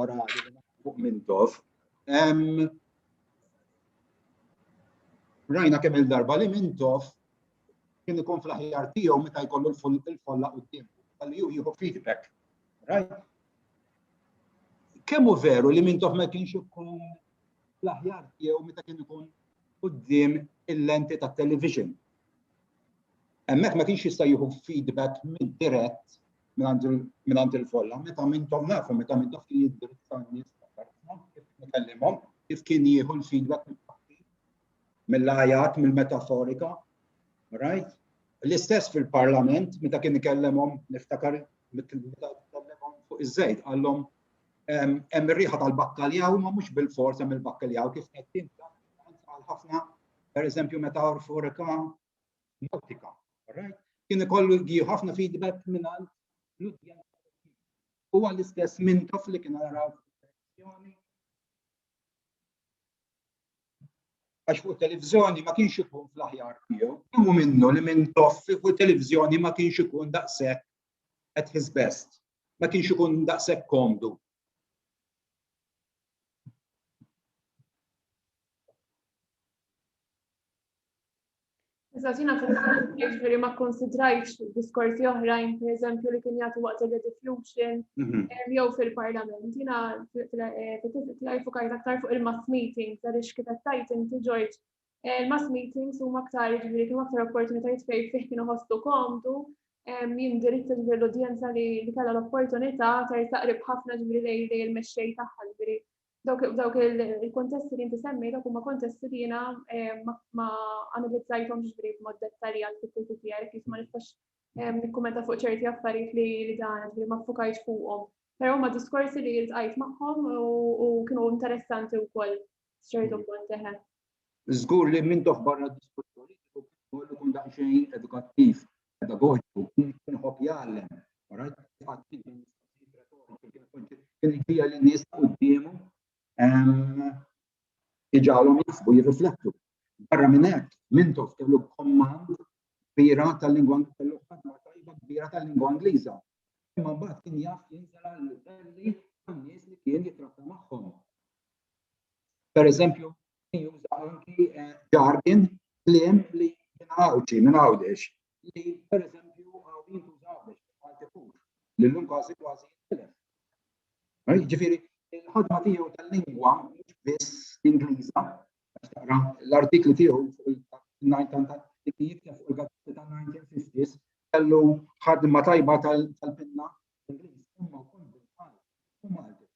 orali li fuq Mintoff, rajna kemm il-darba li Mintoff kien ikun fl-aħjar tiegħu meta jkollu l-folla quddiem, għalli hu jieħu feedback. Right? Kemm hu veru li Mintoff ma kienx ikun fl-aħjar tiegħu meta kien ikun quddiem il-lenti tat-television. Hemmhekk ma kienx jista' jieħu feedback minn dirett mingħand il-folla, meta Mintoff nafu, meta Mintoff kien jindirizza n-nies kif ikellimhom, kif kien jieħu l-feedback mill-għajat, mill-metaforika, right? L-istess fil-parlament, meta kien ikellimhom, niftakar, meta ikellimhom fuq iż-żejt, qallhom hemm ir-riħa tal-bakkaljaw, ma mhux bil-fors hemm il-bakkaljaw kif qed għal ħafna, pereżempju metaforika nautika, right? Kien ikollu jieħu ħafna feedback minn l-udjenza. Huwa l-istess Mintoff li kien naraw televizjoni. Għax fuq televizjoni ma kienx ikun fl-aħjar tiegħu. Kemm minnu li Mintoff fuq televizjoni ma kienx ikun daqshekk at his best. Ma kienx ikun daqshekk komdu. Eżatt, jiena fil-ġifieri ma kkonsidrajtx diskorsi oħrajn, pereżempju li kien jagħti waqt il-rediffusion mhm. jew fil-parlament. Jiena eh, fukajt aktar fuq il-mass meetings għaliex kif qed tgħid inti George, eh, il-mass meetings huma aktar ġifieri kienu aktar opportunitajiet fejn fih kienu ħossu komdu jindirizza ġifieri l-udjenza li kellha l-opportunità tersaq qrib ħafna ġifieri lejn il-mexxej tagħha ġifieri dawk il-kontesti li inti semmej, dawk huma kontesti li jiena eh, ma analizzajthom ġifieri b'mod dettaljat fit-teżi tiegħi kif ma nistax eh, nikkumenta fuq ċerti affarijiet li li dan ġifieri ma ffukajtx fuqhom. Però huma diskorsi li ltqajt magħhom u kienu interessanti wkoll ċertu mm. punt eħe. Żgur li Mintoff barra d-diskors politiku kien ikun daqsxejn edukattiv, pedagogiku, kien iħobb jgħallem. Right? Kien iġija li nies quddiemu iġagħalhom jaħsbu, jirriflettu. Barra minn hekk, Mintoff kellu command kbira tal-lingwa kellu ħadma tajba kbira tal-lingwa Ingliża. Imma mbagħad kien jaf jinżel għal livelli tan-nies li kien jitratta magħhom. Per eżempju, Kien juża anki eh, jargon, kliem li minn Għawdxi, minn Għawdex, li pereżempju għaw jintuża Għawdex, Malti pur, li llum kważi kważi jintilef. Ġifieri, il-ħadma tiegħu tal-lingwa mhux biss Ingliża, għax taqra l-artikli tiegħu fuq il li jikteb fuq il-gazzetti tan-1950s kellu ħadma tajba tal-pinna Ingliż, imma wkoll bil-Malti u Malti.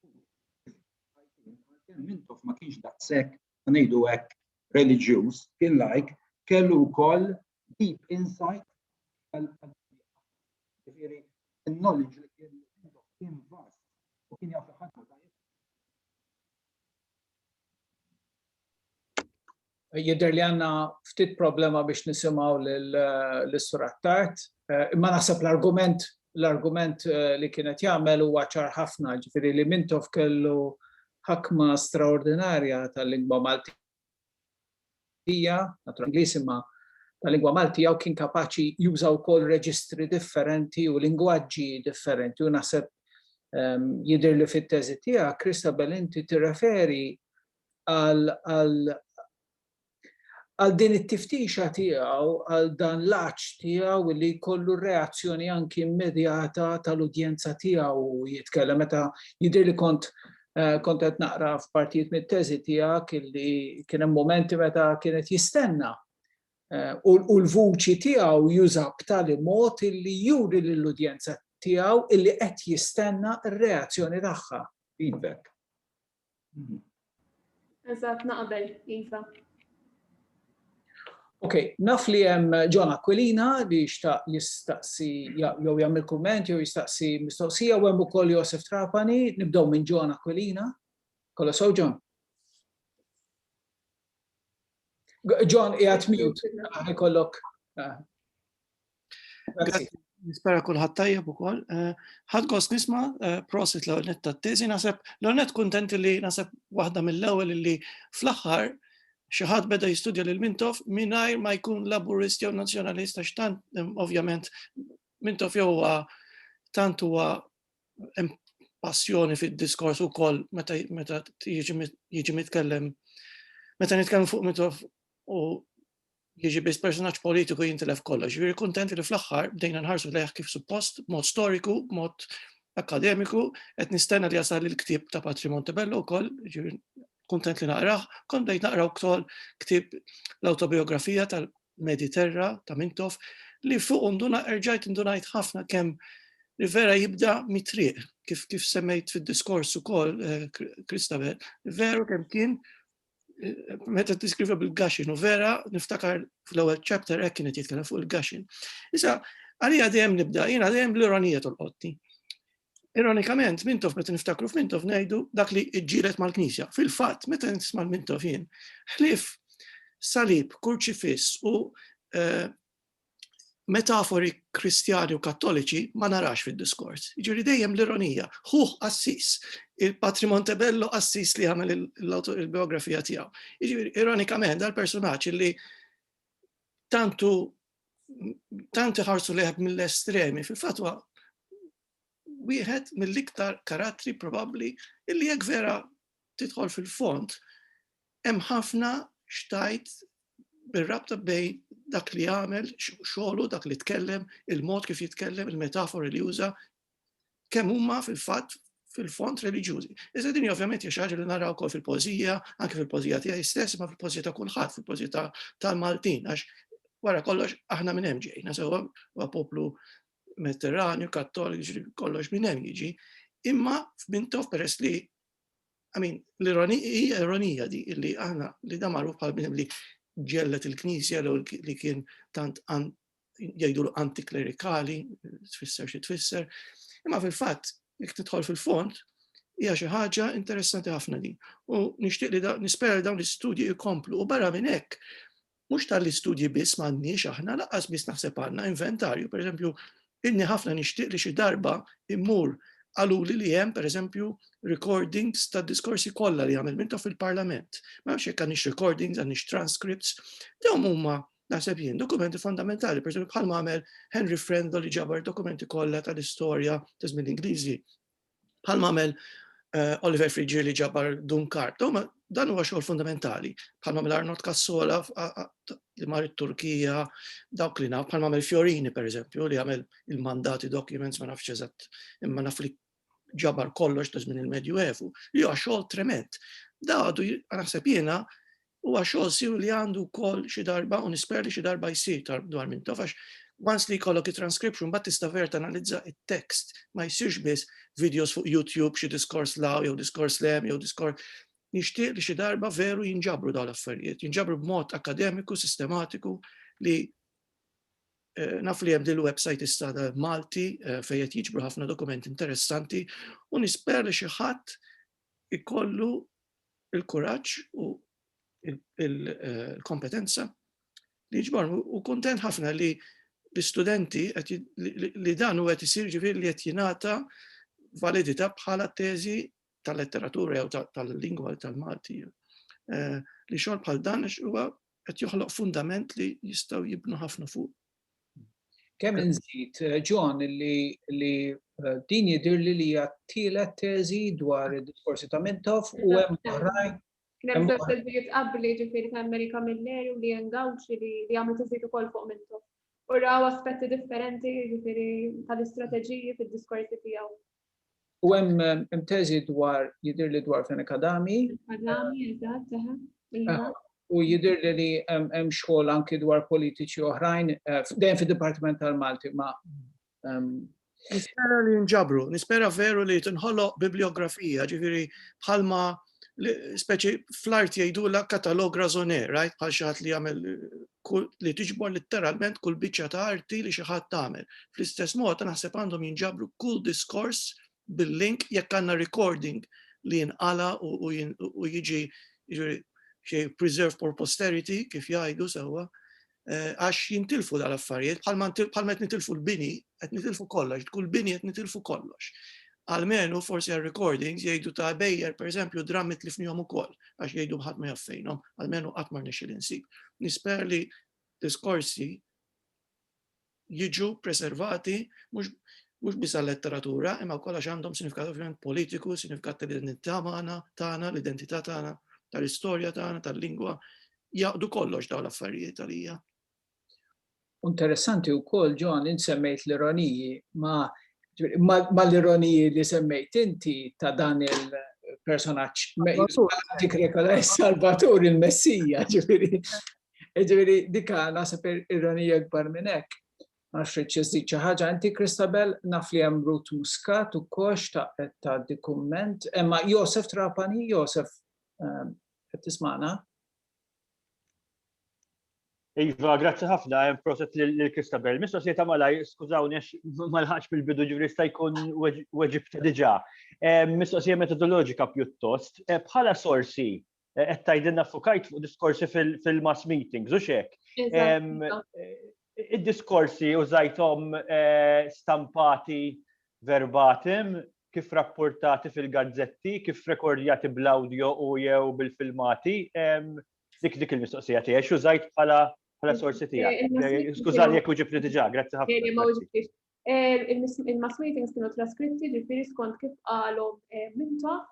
Mintoff ma kienx daqshekk ngħidu hekk reliġjuż, kien lajk, kellu wkoll deep insight tal Ġifieri, il-knowledge li kien kien vast u kien jaf ħadmu tajjeb. Jidher li għandna ftit problema biex nisimgħu l-Sur Attard, eh, imma naħseb l-argument l-argument eh, li kienet jagħmel huwa ċar ħafna, ġifieri li Mintoff kellu ħakma straordinarja tal-lingwa Maltija Maltija, naturalment Ingliż imma ta' lingwa Maltija u kien kapaċi juża wkoll reġistri differenti u lingwaġġi differenti u naħseb ehm, jidher li fit-teżi tiegħek Christabel inti tirreferi għal għal din it-tiftixa tiegħu, għal dan l-għatx tiegħu li jkollu reazzjoni anki immedjata tal-udjenza tiegħu jitkellem meta jidher li kont Eh, kont qed naqra f'partijiet mit-teżi tiegħek illi kien hemm momenti meta kienet jistenna eh, u l-vuċi tiegħu juża b'tali mod illi juri lill-udjenza tiegħu illi qed jistenna r-reazzjoni tagħha. Feedback. Eżatt, naqbel, Iva. Ok, naf li hemm John Aquilina li xtaq jistaqsi jew jagħmel kumment jew jistaqsi mistoqsija u hemm ukoll Josef Trapani, nibdew minn John Aquilina. Kolla sew John. John qiegħed mute, ikollok. Eh. Nispera kulħadd tajjeb ukoll. Eh, ħadd gost nisma' eh, prosit l net tat-teżi naħseb l net kuntenti li naħseb waħda mill-ewwel li fl-aħħar xi ħadd beda jistudja lil Mintoff mingħajr ma jkun laburist jew nazzjonalist għax tant ovvjament Mintoff jew huwa tant huwa passjoni fid-diskors ukoll meta meta jiġi mitkellem meta nitkellem fuq Mintoff u jiġi biss personaġġ politiku jintilef kollox. Ġifieri kuntent li fl-aħħar bdejna nħarsu lejh kif suppost, b'mod storiku, b'mod akademiku, qed nistenna li jasal il-ktieb ta' Patri Montebello wkoll, ġifieri kuntent li naqrah, kont bdejt naqra wkoll ktieb l-awtobiografija tal-Mediterra ta' Mintoff li fuq nduna erġajt indunajt ħafna kemm li vera jibda mit-triq, kif kif semmejt fid-diskors ukoll eh, Christabel, veru kemm kien meta tiskriva bil-gaxin, u vera niftakar fl-ewwel chapter hekk kienet jitkellem fuq il-gaxin. Issa, għalija dejjem nibda, jiena dejjem l-ironija tolqotni. Ironikament, Mintoff meta niftakru f'Mintoff ngħidu dak li ġġieled mal-Knisja. Fil-fatt, meta nisma' Mintoff jien, ħlief salib, kurċifiss u eh, metafori Kristjani u Kattoliċi ma narax fid-diskors. Jiġifieri dejjem l-ironija. Ħuh qassis, il-Patri Montebello qassis li għamel il-biografija tiegħu. Jiġifieri ironikament dal-personaġġ li tantu tant iħarsu leħ mill-estremi, fil-fatt huwa wieħed mill-iktar karattri probabbli illi jekk vera tidħol fil-fond Hemm ħafna x'tgħid bir-rabta bejn dak li għamel, xogħlu, dak li tkellem, il-mod kif jitkellem, il-metafori li juża, kemm huma fil-fatt fil-fond reliġjużi. Iżda din ovvjament hija xi ħaġa li naraw ukoll fil-poeżija, anke fil-poeżija tiegħi stess, ma fil-poeżija ta' kulħadd, fil-poeżija tal-Maltin, għax wara kollox aħna minn hemm ġejna, sewwa huwa poplu Mediterranju, Kattoliku, kollox minn hemm jiġi. Imma f'Mintoff peress li I mean, l-ironija, ironija di li aħna li da magħruf bħal bniedem li ġellet il-Knisja li kien tant jgħidu antiklerikali, tfisser xi tfisser. Imma fil-fatt, jekk tidħol fil-fond, hija xi ħaġa interessanti ħafna din. U nixtieq li nispera li dawn l-istudji jkomplu u barra minn hekk Mhux talli studji biss m'għandniex aħna, lanqas biss naħseb għandna inventarju. Pereżempju, ilni ħafna nixtieq li xi darba immur qaluli li hemm pereżempju recordings ta' diskorsi kollha li għamel Mintoff fil-Parlament. Ma nafx jekk għandniex recordings, għandniex transcripts. Dawn huma naħseb jien dokumenti fondamentali, pereżempju bħalma għamel Henry Frendo li ġabar dokumenti kollha tal-istorja ta' żmien l-Ingliżi. Bħalma għamel eh, Oliver Friggieri li ġabar Dun Karp. Dawn Dan huwa xogħol fundamentali, bħalma għamel Arnold Cassola li mar it-Turkija, dawk li naf, bħalma għamel Fiorini pereżempju, li għamel il-mandati documents ma nafx eżatt, imma naf li ġabar kollox ta' żmien il-Medjuevu, li huwa xogħol trement. Da għadu naħseb jiena huwa xogħol siw li għandu wkoll xi darba u nisper li xi darba jsir dwar Mintoff għax once li jkollok it-transcription mbagħad tista' ver tanalizza it-text ma jsirx biss videos fuq YouTube xi diskors law jew diskors lem jew diskors nixtieq li xi darba veru jinġabru dawn l-affarijiet, jinġabru b'mod akademiku, sistematiku li eh, naf li hemm din il-website issa Malti eh, fejn qed jiġbru ħafna dokumenti interessanti u nisper li xi ħadd ikollu il-kuraġġ u il-kompetenza li jiġbor u kuntent ħafna li l-istudenti li dan u qed isir ġifieri li qed jingħata validità bħala teżi tal-letteratura jew tal-lingwa tal-Malti. Eh, li xogħol bħal dan huwa qed joħloq fundament li jistgħu jibnu ħafna fuq. Kemm inżid, eh, John, li, li eh, din jidhirli li hija tielet teżi dwar id-diskorsi ta' Mintoff u hemm oħrajn. Kien hemm żewġ teżijiet qabli ġifieri ta' Amerika Milleri u li Gawċi li li għamlu teżijiet ukoll fuq Mintoff. U raw aspetti differenti ġifieri tal-istrateġiji fid-diskorsi tiegħu. U hemm hemm teżi dwar jidhirli dwar Fenech Adami. Adami, eżatt, eħe. Iva. Eh, u jidhirli li hemm xogħol anki dwar politiċi oħrajn, eh, dejjem fid-Dipartiment tal-Malti ma ehm, Nispera li nġabru, nispera veru li tinħoloq bibliografija, ġifieri bħalma speċi fl-art jgħidula katalog raisonné, right? Bħal xi ħadd li jagħmel li tiġbor litteralment kull biċċa ta' arti li xi ħadd tagħmel. Fl-istess mod naħseb għandhom jinġabru kull diskors bil-link jekk għandna recording li jinqala u jiġi xi preserve for posterity kif jgħidu sewwa. Eh, għax jintilfu dal-affarijiet, bħalma qed nitilfu l-bini, qed nitilfu kollox, kull bini qed nitilfu kollox. Almenu forsi għal recordings jgħidu ta' bejjer, per eżempju, drammi tlifnihom ukoll, għax jgħidu ħadd ma jaffejnhom, almenu qatt ma rnexxi insib. Nisper li diskorsi jiġu preservati mhux mhux biss għal-letteratura, imma wkoll għax għandhom sinifikat ovvjament politiku, sinifikat tal-identità magħna, tagħna, l-identità tagħna, tal-istorja tagħna, tal-lingwa, jaqdu kollox dawn l-affarijiet għalija. Interessanti wkoll, John, int semmejt l-ironiji, ma ma l-ironiji li semmejt inti ta' dan il-personaġġ dik rekola Salvatur il-Messija, ġifieri. Ġifieri dika naħseb ironija kbar minn hekk. Ma nafx trid iżżid xi ħaġa inti Christabel, naf li hemm Ruth Muscat ukoll xtaqet tgħaddi kumment. Imma Josef Trapani, Josef ehm, qed tismagħna? Iva, grazzi ħafna, hemm proset lil Christabel. Mistoqsija ta' malaj, skużawni għax ma lħaqx bil-bidu ġifieri sta jkun weġibta diġà. Mistoqsija metodoloġika pjuttost. Eh, bħala sorsi, eh, qed tgħidilna fukajt fuq diskorsi fil-mass meetings, u xek. Eh, id-diskorsi użajthom stampati verbatim, kif rapportati fil-gazzetti, kif rekordjati bl-audio u jew bil-filmati. Dik dik il-mistoqsija tiegħi, x'użajt bħala bħala sorsi tiegħek. Eh, skużani jekk uġibni diġà, grazzi ħafna. Ma uġibtix. Eh, il-mass meetings kienu traskritti ġifieri skont kif qalhom eh, minta.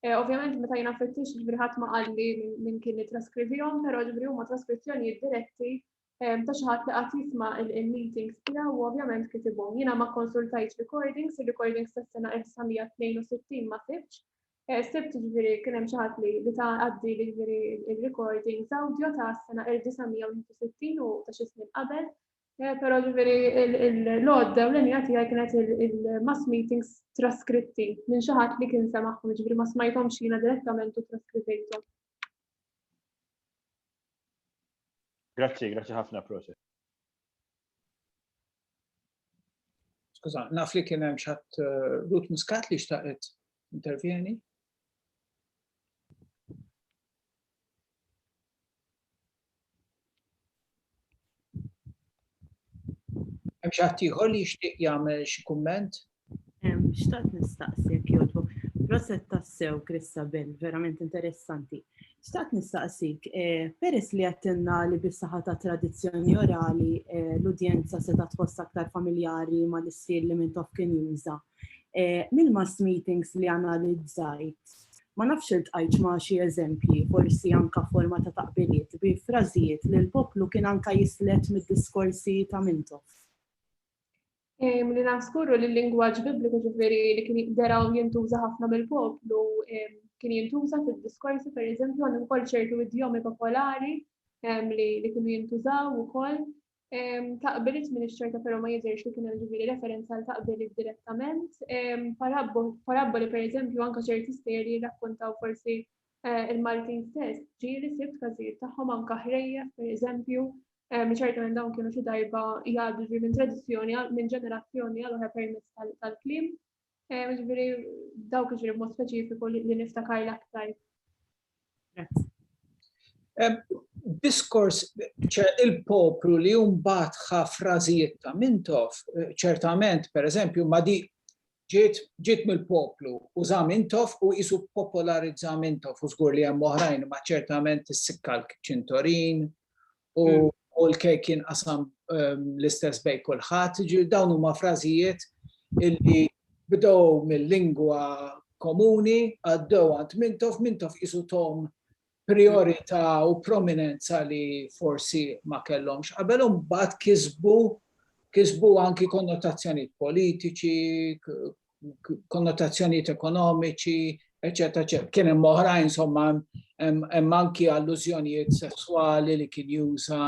Ovvjament meta jiena fittix ġifieri ħadd ma qalli minn kien li traskrivihom, però ġifieri huma traskrizzjonijiet diretti ta' xi ħadd li qatt jisma' il-meetings tiegħu u ovvjament kitibhom. Jiena ma konsultajtx recordings, il-recordings tas-sena 1962 ma sibtx. Eh, sibt ġifieri kien hemm xi ħadd li li ta' għaddi li ġifieri il-recordings audio ta' sena 1961 u ta' xi snin qabel. Eh, però ġifieri l-għodda u l-linja tiegħi kienet il-mass meetings traskritti minn xi ħadd li kien semaħħom, ġifieri ma smajthomx jiena direttament u traskrivejthom. Grazzi, grazzi ħafna, proset. Skuża, naf li kien hemm xatt eh, Ruth Muscat li xtaqet intervjeni. Hemm xi ħadd ieħor li jixtieq jagħmel xi kumment? Xtaqt nistaqsi jekk jogħġbok. Proset tassew, Christabel, verament interessanti. Xtaqt nistaqsik, eh, peress li għattinna li bis-saħħa ta' tradizzjoni orali eh, l-udjenza seta' tħoss aktar familjari mal-istil li Mintoff kien juża. Eh, mill-mass meetings li analizzajt, Ma nafx iltqajtx ma' xi eżempji, forsi anka forma ta' taqbiliet, bi frażijiet li l-poplu kien anka jislet mid-diskorsi ta' Mintoff. Li naf żgur li l-lingwaġġ bibliku ġifieri li kien dera u jintuża ħafna mill-poplu kien jintuża fid-diskorsi, pereżempju, għandhom ukoll ċertu idjomi popolari li kienu jintużaw ukoll. Taqbiliet minn ċerta però ma jidhirx li kien hemm ġifieri referenza għal taqbiliet direttament. Parabboli pereżempju anke ċerti stejjer li jirrakkontaw forsi eh, il-Maltin stess, ġieli sibt każijiet tagħhom anke ħrejjef pereżempju, ċertament dawn kienu xi darba jgħaddu ġifieri minn tradizzjoni minn ġenerazzjoni għal oħra permezz tal-kliem. Ġifieri dawk ġifieri b'mod speċifiku li niftakar l-aktar. Diskors, ċe il-poplu li mbagħad ħa frażijiet ta' Mintoff, eh, ċertament, per eżempju, ma di ġiet ġiet mill-poplu, uża Mintoff u jisu popolarizza Mintoff u żgur li hemm oħrajn, ma ċertament is-sikka l-ċintorin u mm. u l-kejk kien qasam ehm, l-istess bej kulħadd, ġifieri dawn huma frażijiet illi bdew mill-lingwa komuni, għaddew għand Mintoff, Mintoff qisu tom priorità u prominenza li forsi ma kellhomx qabel u mbagħad kisbu kisbu anki konnotazzjonijiet politiċi, konnotazzjonijiet ekonomiċi, eċetera, eċetera. Kien hemm oħrajn insomma hemm anki allużjonijiet sesswali li kien juża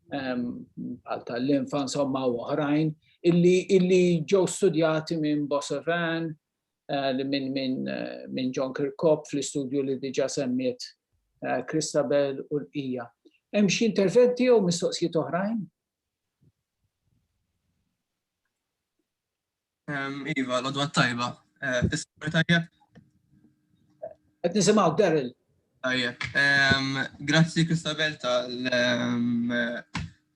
bħal tal-linfa insomma u oħrajn illi, illi ġew studjati minn Bosovan, eh, minn min, eh, min John Kirkop fl-istudju li diġa semmiet eh, Christabel u l-bqija. Hemm xi interventi jew mistoqsijiet oħrajn? Iva, l-odwa tajba. Tisma' tajjeb? Qed nisimgħu Daryl. Tajjeb. Grazzi Christabel tal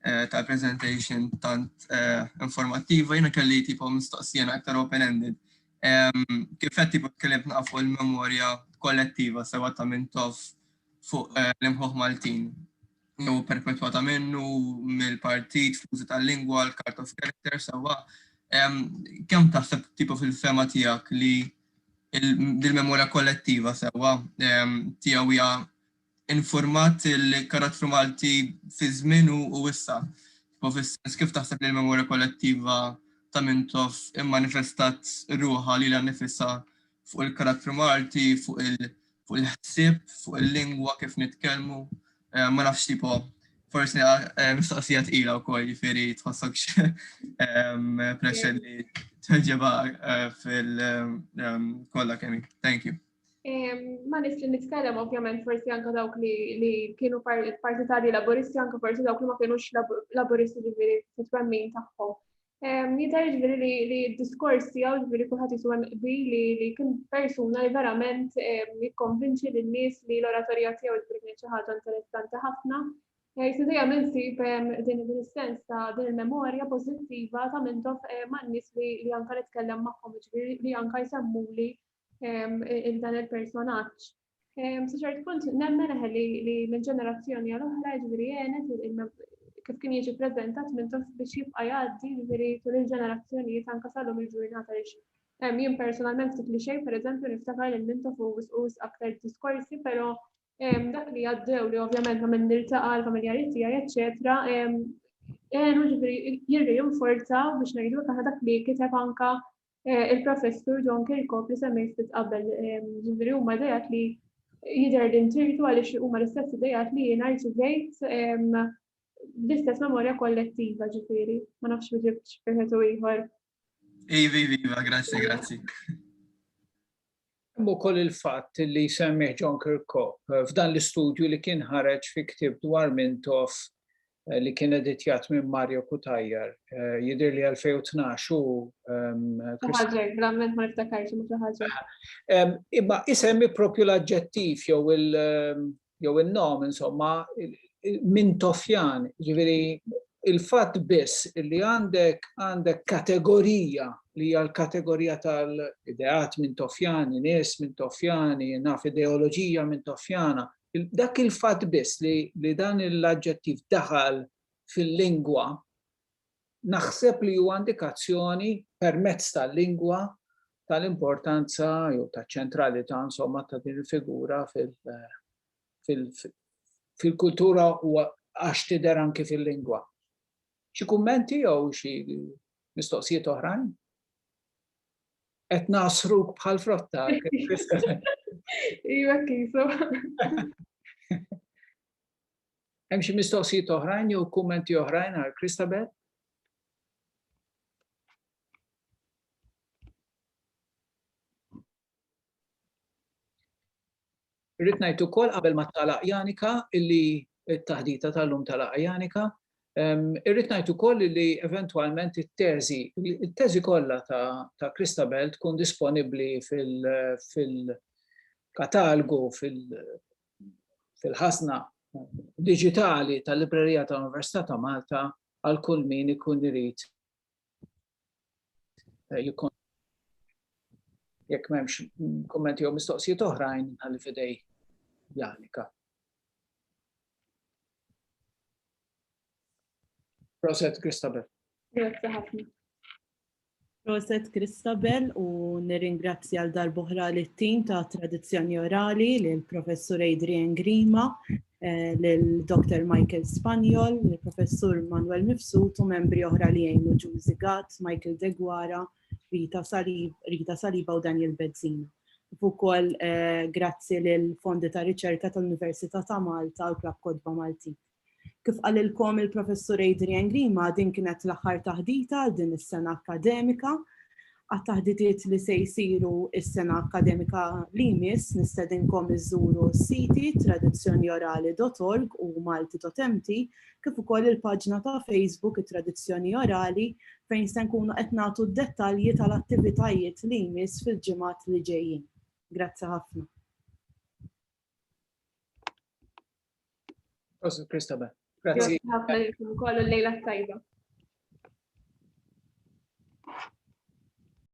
eh, tal-presentation tant eh, informattiva, jiena kelli tipo mistoqsija aktar open-ended. Kif qed tipo tkellimt fuq il-memorja kollettiva sewa ta' Mintoff fuq eh, l-imħuħ Maltin. Jew perpetwata minnu mill-partit fl-użu tal-lingwa, l-card of character sewa. Kemm taħseb tipo fil-fema tiegħek li dil-memorja kollettiva sewa tiegħu hija informat il-karattru Malti fi żmienu u issa. Tipo fis-sens kif taħseb li l-memorja kollettiva ta' Mintoff immanifestat ruħha lilha nnifisha fuq il-karattru Malti, fuq il-ħsieb, fuq il-lingwa kif nitkellmu. Eh, ma nafx tipo, forsi eh, mistoqsija tqila wkoll jiġifieri tħossokx ehm, pressure li tweġiba eh, fil-kollha ehm, kemm. Thank you. Ma nis li nitkellem ovvjament forsi anka dawk li, li kienu partitarji laburisti, anka forsi dawk li ma kienux laburisti ġifieri fit-twemmin tagħhom. Jidher ġifieri li, li d-diskors tiegħu ġifieri kulħadd jisu hemm qbil li, li kien persuna li verament jikkonvinċi lin-nies li l-oratorja tiegħu ġifieri kienet xi ħaġa interessanti ħafna. Jista' dejjem insib din din is-sens ta' din il-memorja pożittiva ta' Mintoff man-nies li, li anka nitkellem magħhom ġifieri li anka jsemmuli il dan il-personaġġ. Sa ċert punt nemmen eħe li, li minn ġenerazzjoni għal oħra ġifieri għenet kif kien jiġi preżentat minn tof biex jibqa' jgħaddi ġifieri tul il-ġenerazzjonijiet anke sal-lum il-ġurnata għaliex jien personalment ftit li xejn pereżempju niftakar lil Mintoff u wisq aktar diskorsi, però dak li għaddew li ovvjament ma minn niltaqa' l-familjari tiegħi, eċċetera, għenu ġifieri jirrinforzaw biex ngħidu aħna dak li kiteb anka Eh, il-professur John Kirkop li semmejt ftit qabel, eh, ġifieri huma idejat li jidher li ntirtu għaliex huma l-istess idejat li jiena rċivejt l-istess memorja kollettiva ġifieri, ma nafx mi ġibtx wieħed u ieħor. Ivi, iva, grazzi, grazzi. Hemm ukoll il-fatt li semmih John Kirkop eh, f'dan l-istudju li kien ħareġ fi ktieb dwar Mintoff eh, li kien editjat minn Mario Cutajar. Eh, jidher li 2012 u ehm, Ħaġa, verament ma niftakarx ma ħaġa. Ehm, imma isemmi propju l-aġġettiv jew il- ehm, jew in-nom, insomma, Mintoffjan, ġifieri il-fatt biss li għandek għandek kategorija li hija l-kategorija tal-ideat Mintoffjani, nies Mintoffjani, naf ideoloġija Mintoffjana, dak il-fatt biss li, li dan l-aġġettiv daħal fil-lingwa, naħseb li huwa indikazzjoni permezz tal-lingwa tal-importanza jew taċ-ċentralità insomma ta' din il-figura fil-kultura u għax tidher anki fil-lingwa. Xi kummenti jew xi mistoqsijiet oħrajn? Qed nasruk bħal frotta. Iva kisu. Hemm xi mistoqsijiet oħrajn jew kummenti oħrajn għal Christabel? Irrid ngħid ukoll qabel ma tagħlaq Janika illi t-taħdita tal-lum tagħlaq Janika, irrid ngħid ukoll illi eventwalment it-teżi, it-teżi kollha ta' Christabel tkun disponibbli fil-katalgu fil-ħażna diġitali tal-Librerija tal-Università ta' Malta għal kull min ikun irid eh, jikon jekk m'hemmx kummenti jew mistoqsijiet oħrajn ħalli fidej Janika. Proset Christabel. Grazie ħafna. Proset Christabel u nirringrazzja għal darb'oħra lit-tim ta' Tradizzjoni Orali, lil Professur Adrian Grima, eh, lil Dr. Michael Spagnol, lil Professur Manuel Mifsud u membri oħra li jgħinu Ġużi Gatt, Michael Deguara, Rita, Salib, Rita Saliba u Daniel Bezzina. Kif ukoll eh, grazzi lil Fondi ta' Riċerka tal-Università ta' Malta u Klab Kotba Maltin. Kif qalilkom il-Professur Adrian Grima, din kienet l-aħħar taħdita għal din is-sena akkademika. Għat-taħditiet li se jsiru s-sena akkademika li jmiss nistedinkom iżżuru s-siti tradizzjoniorali.org u malti.mt kif ukoll il-paġna ta' Facebook it-Tradizzjoni Orali fejn se nkunu qed nagħtu d-dettalji tal-attivitajiet li jmiss fil-ġimgħat li ġejjin. Grazzi ħafna. Prosit Christabel. Grazzi. Grazzi ħafna lilkom ukoll u l-lejla t-tajba.